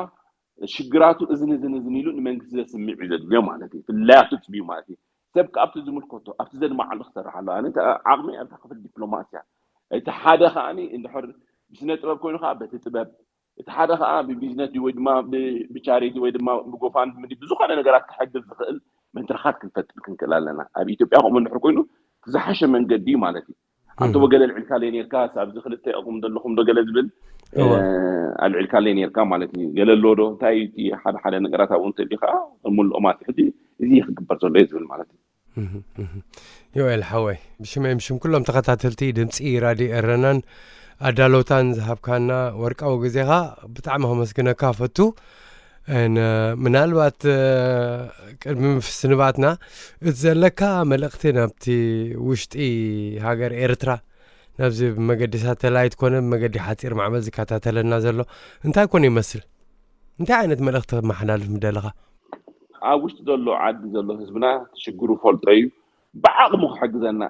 ሽግራቱ እዝን እዝን እዝን ኢሉ ንመንግስቲ ዘስምዕ እዩ ዘድልዮ ማለት እዩ። ፍላያቱ ፅብዩ ማለት እዩ። ሰብ ከ ኣብቲ ዝምልከቶ ኣብቲ ዘድማዓሉ ክሰርሕ ኣለዎ። ኣነ ዓቕሚ ኣብታ ክፍል ዲፕሎማሲ እያ። እቲ ሓደ ከዓኒ እንድሕር ብስነ ጥበብ ኮይኑ ከዓ በቲ ጥበብ እቲ ሓደ ከዓ ብቢዝነስ ወይ ድማ ብቻሪቲ ወይ ድማ ብጎፋንድሚ ብዝኾነ ነገራት ክሕግዝ ዝኽእል መድረኻት ክንፈጥር ክንክእል ኣለና። ኣብ ኢትዮጵያ ከምኡ እንድሕር ኮይኑ ዝሓሸ መንገዲ ማለት እዩ። ኣንተ ወገለ ኣልዒልካለይ ነርካ ኣብዚ ክልተ ኢኹም ዘለኹም ዶ ገለ ዝብል ኣልዒልካለይ ነርካ ማለት እዩ። ገለ ኣሎ ዶ እንታይ እቲ ሓደ ሓደ ነገራት ኣብኡ እንተልዩ ከዓ ምልኦ ማለት ሕጂ እዚ ክግበር ዘሎ እዩ ዝብል ማለት እዩ። ዮኤል ሓወይ ብሽመይ ብሽም ኩሎም ተኸታተልቲ ድምፂ ራድዮ ኤረናን ኣዳለውታን ዝሃብካና ወርቃዊ ግዜኻ ብጣዕሚ ከመስግነካ ፈቱ። ምናልባት ቅድሚ ምስንባትና እቲ ዘለካ መልእኽቲ ናብቲ ውሽጢ ሃገር ኤርትራ ናብዚ ብመገዲ ሳተላይት ኮነ ብመገዲ ሓፂር ማዕበል ዝከታተለና ዘሎ እንታይ ኮነ ይመስል? እንታይ ዓይነት መልእኽቲ ከመሓላልፍ ምደለኻ? ኣብ ውሽጢ ዘሎ ዓዲ ዘሎ ህዝብና ሽግሩ ፈልጦ እዩ። ብዓቕሙ ክሕግዘና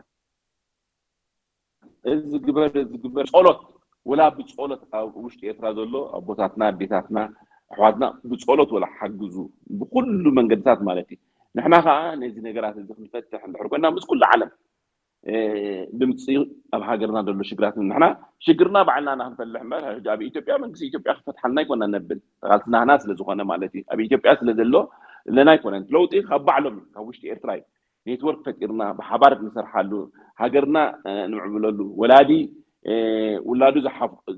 እዚ ግበር እዚ ግበር ፆሎት ወላ ብፆሎት ኣብ ውሽጢ ኤርትራ ዘሎ ኣቦታትና ኣዴታትና ኣሕዋትና ብፆሎት ወላ ሓግዙ ብኩሉ መንገድታት ማለት እዩ። ንሕና ከዓ ነዚ ነገራት እዚ ክንፈትሕ እንድሕር ኮይና ምስ ኩሉ ዓለም ድምፂ ኣብ ሃገርና ዘሎ ሽግራት ንሕና ሽግርና ባዕልና ኢና ክንፈልሕ እምበር ሕጂ ኣብ ኢትዮጵያ መንግስቲ ኢትዮጵያ ክፈትሓልና ኣይኮና ነብል ተቃልሲ ናህና ስለ ዝኾነ ማለት እዩ። ኣብ ኢትዮጵያ ስለ ዘሎ ለና ኣይኮነን ለውጢ ካብ ባዕሎም እዩ ካብ ውሽጢ ኤርትራ እዩ። ኔትወርክ ፈጢርና ብሓባር ንሰርሓሉ ሃገርና ንምዕብለሉ ወላዲ ውላዱ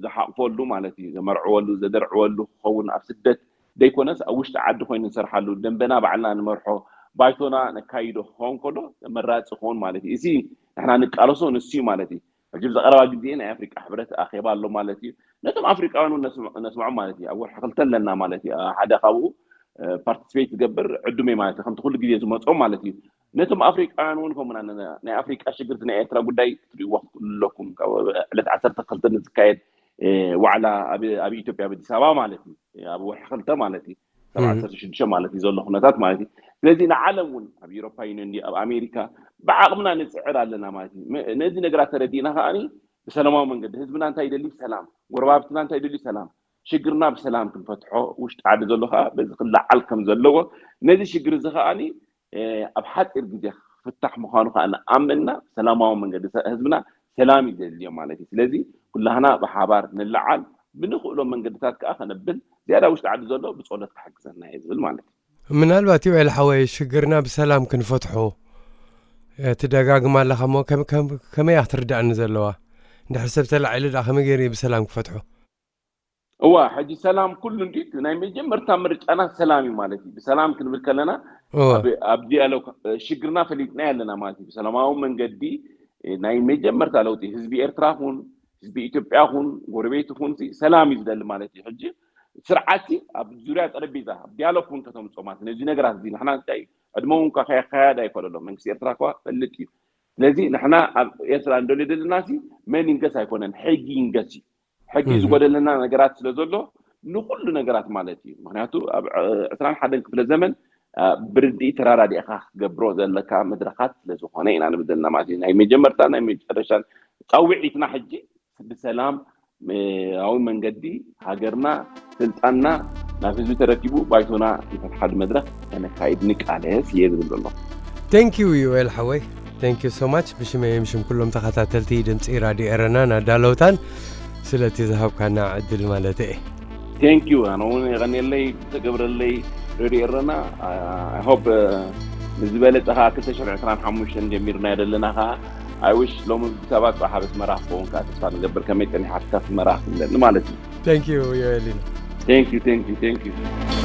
ዝሓቕፈሉ ማለት እዩ ዘመርዕወሉ ዘደርዕወሉ ክኸውን ኣብ ስደት ዘይኮነስ ኣብ ውሽጢ ዓዲ ኮይኑ ንሰርሓሉ ደንበና ባዕልና ንመርሖ ባይቶና ነካይዶ ክኸውን ከሎ ተመራፂ ክኸውን ማለት እዩ። እዚ ንሕና ንቃለሶ ንሱ እዩ ማለት እዩ። ሕጂ ብዛ ቀረባ ግዜ ናይ ኣፍሪቃ ሕብረት ኣኼባ ኣሎ ማለት እዩ። ነቶም ኣፍሪቃውያን እውን ነስምዖም ማለት እዩ። ኣብ ወርሒ ክልተ ኣለና ማለት እዩ። ሓደ ካብኡ ፓርቲስፔት ዝገብር ዕዱመ ማለት እዩ። ከምቲ ኩሉ ግዜ ዝመፅኦም ማለት እዩ። ነቶም ኣፍሪቃውያን እውን ከምኡና ናይ ኣፍሪቃ ሽግርቲ ናይ ኤርትራ ጉዳይ ክትሪእዎ ኣለኩም። ካብ ዕለት ዓሰርተ ክልተ ንዝካየድ ዋዕላ ኣብ ኢትዮጵያ ኣብ ኣዲስ ኣበባ ማለት እዩ። ኣብ ወርሒ ክልተ ማለት እዩ። ካብ ዓሰርተ ሽዱሽተ ማለት እዩ ዘሎ ኩነታት ማለት እዩ። ስለዚ ንዓለም እውን ኣብ ኤሮፓ ዩኒየን ኣብ ኣሜሪካ ብዓቕምና ንፅዕር ኣለና ማለት እዩ። ነዚ ነገራት ተረዲእና ከዓኒ ብሰላማዊ መንገዲ ህዝብና እንታይ ይደሊ ሰላም፣ ጎረባብትና እንታይ ይደሊ ሰላም፣ ሽግርና ብሰላም ክንፈትሖ፣ ውሽጢ ዓዲ ዘሎ ከዓ በዚ ክለዓል ከም ዘለዎ፣ ነዚ ሽግር እዚ ከዓኒ ኣብ ሓፂር ግዜ ክፍታሕ ምዃኑ ከዓ ንኣምንና፣ ሰላማዊ መንገዲ ህዝብና ሰላም እዩ ዘድልዮ ማለት እዩ። ስለዚ ኩላህና ብሓባር ንለዓል፣ ብንኽእሎ መንገድታት ከዓ ከነብል፣ ዝያዳ ውሽጢ ዓዲ ዘሎ ብፀሎት ክሕግዘና እየ ዝብል ማለት እዩ። ምናልባት ዮኤል ሓወይ ሽግርና ብሰላም ክንፈትሖ ትደጋግማ ኣለኻ እሞ ከመይ ክትርዳእኒ ዘለዋ? እንድሕር ሰብ ተላዒሉ ደኣ ከመይ ገይሩ እዩ ብሰላም ክፈትሖ? እዋ ሕጂ ሰላም ኩሉ እንዲ ናይ መጀመርታ ምርጫና ሰላም እዩ ማለት እዩ። ብሰላም ክንብል ከለና ኣብ ዲያሎግ ሽግርና ፈሊጥና ኣለና ማለት እዩ። ብሰላማዊ መንገዲ ናይ መጀመርታ ለውጢ ህዝቢ ኤርትራ ኩን ህዝቢ ኢትዮጵያ ኩን ጎረቤት ኩን ሰላም እዩ ዝደሊ ማለት እዩ። ሕጂ ስርዓት ኣብ ዙርያ ጠረጴዛ ኣብ ዲያሎግ ኩን ከተምፅኦ ማለት ነዚ ነገራት እዚ ንሕና እንታይ ዕድመ እውን ከያድ ኣይኮለሎ መንግስቲ ኤርትራ ከ ፈልጥ እዩ። ስለዚ ንሕና ኣብ ኤርትራ እንደልዮ ዘለና መን ይንገስ ኣይኮነን፣ ሕጊ ይንገስ እዩ። ሕጊ ዝጎደለና ነገራት ስለ ዘሎ ንኩሉ ነገራት ማለት እዩ። ምክንያቱ ኣብ ዕስራን ሓደን ክፍለ ዘመን ብርድኢ ተራዳዲእካ ክትገብሮ ዘለካ መድረካት ስለዝኮነ ኢና ንብል ዘለና ማለት እዩ። ናይ መጀመርታ ናይ መጨረሻን ፃውዒትና ሕጂ ብሰላም ኣዊ መንገዲ ሃገርና ስልጣንና ናብ ህዝቢ ተረኪቡ ባይቶና ንፈትሓሉ መድረክ ከነካይድ ንቃለስ እየ ዝብል ዘሎ። Thank you ዮኤል ሓወይ። Thank you so much ብሽመይ ብሽም ኩሎም ተኸታተልቲ ድምፂ ራድዮ ኤረናን ኣዳለውታን ስለቲ ዝሃብካና ዕድል ማለት እየ። Thank you ኣነ እውን የቐንየለይ ዝተገብረለይ ሬድዮ ኤረና። I hope ንዝበለፀ ከዓ ክልተ ሽሕን ዕስራን ሓሙሽተን ጀሚርና ዘለና ከዓ I wish ሎሚ ብሰባት ብሓበስ መራሕ ክኸውን ከዓ ተስፋ ንገብር። ከመይ ፀኒሓትካ መራሕ ትብለኒ ማለት እዩ። Thank you ዮኤል። Thank you, thank you, thank you.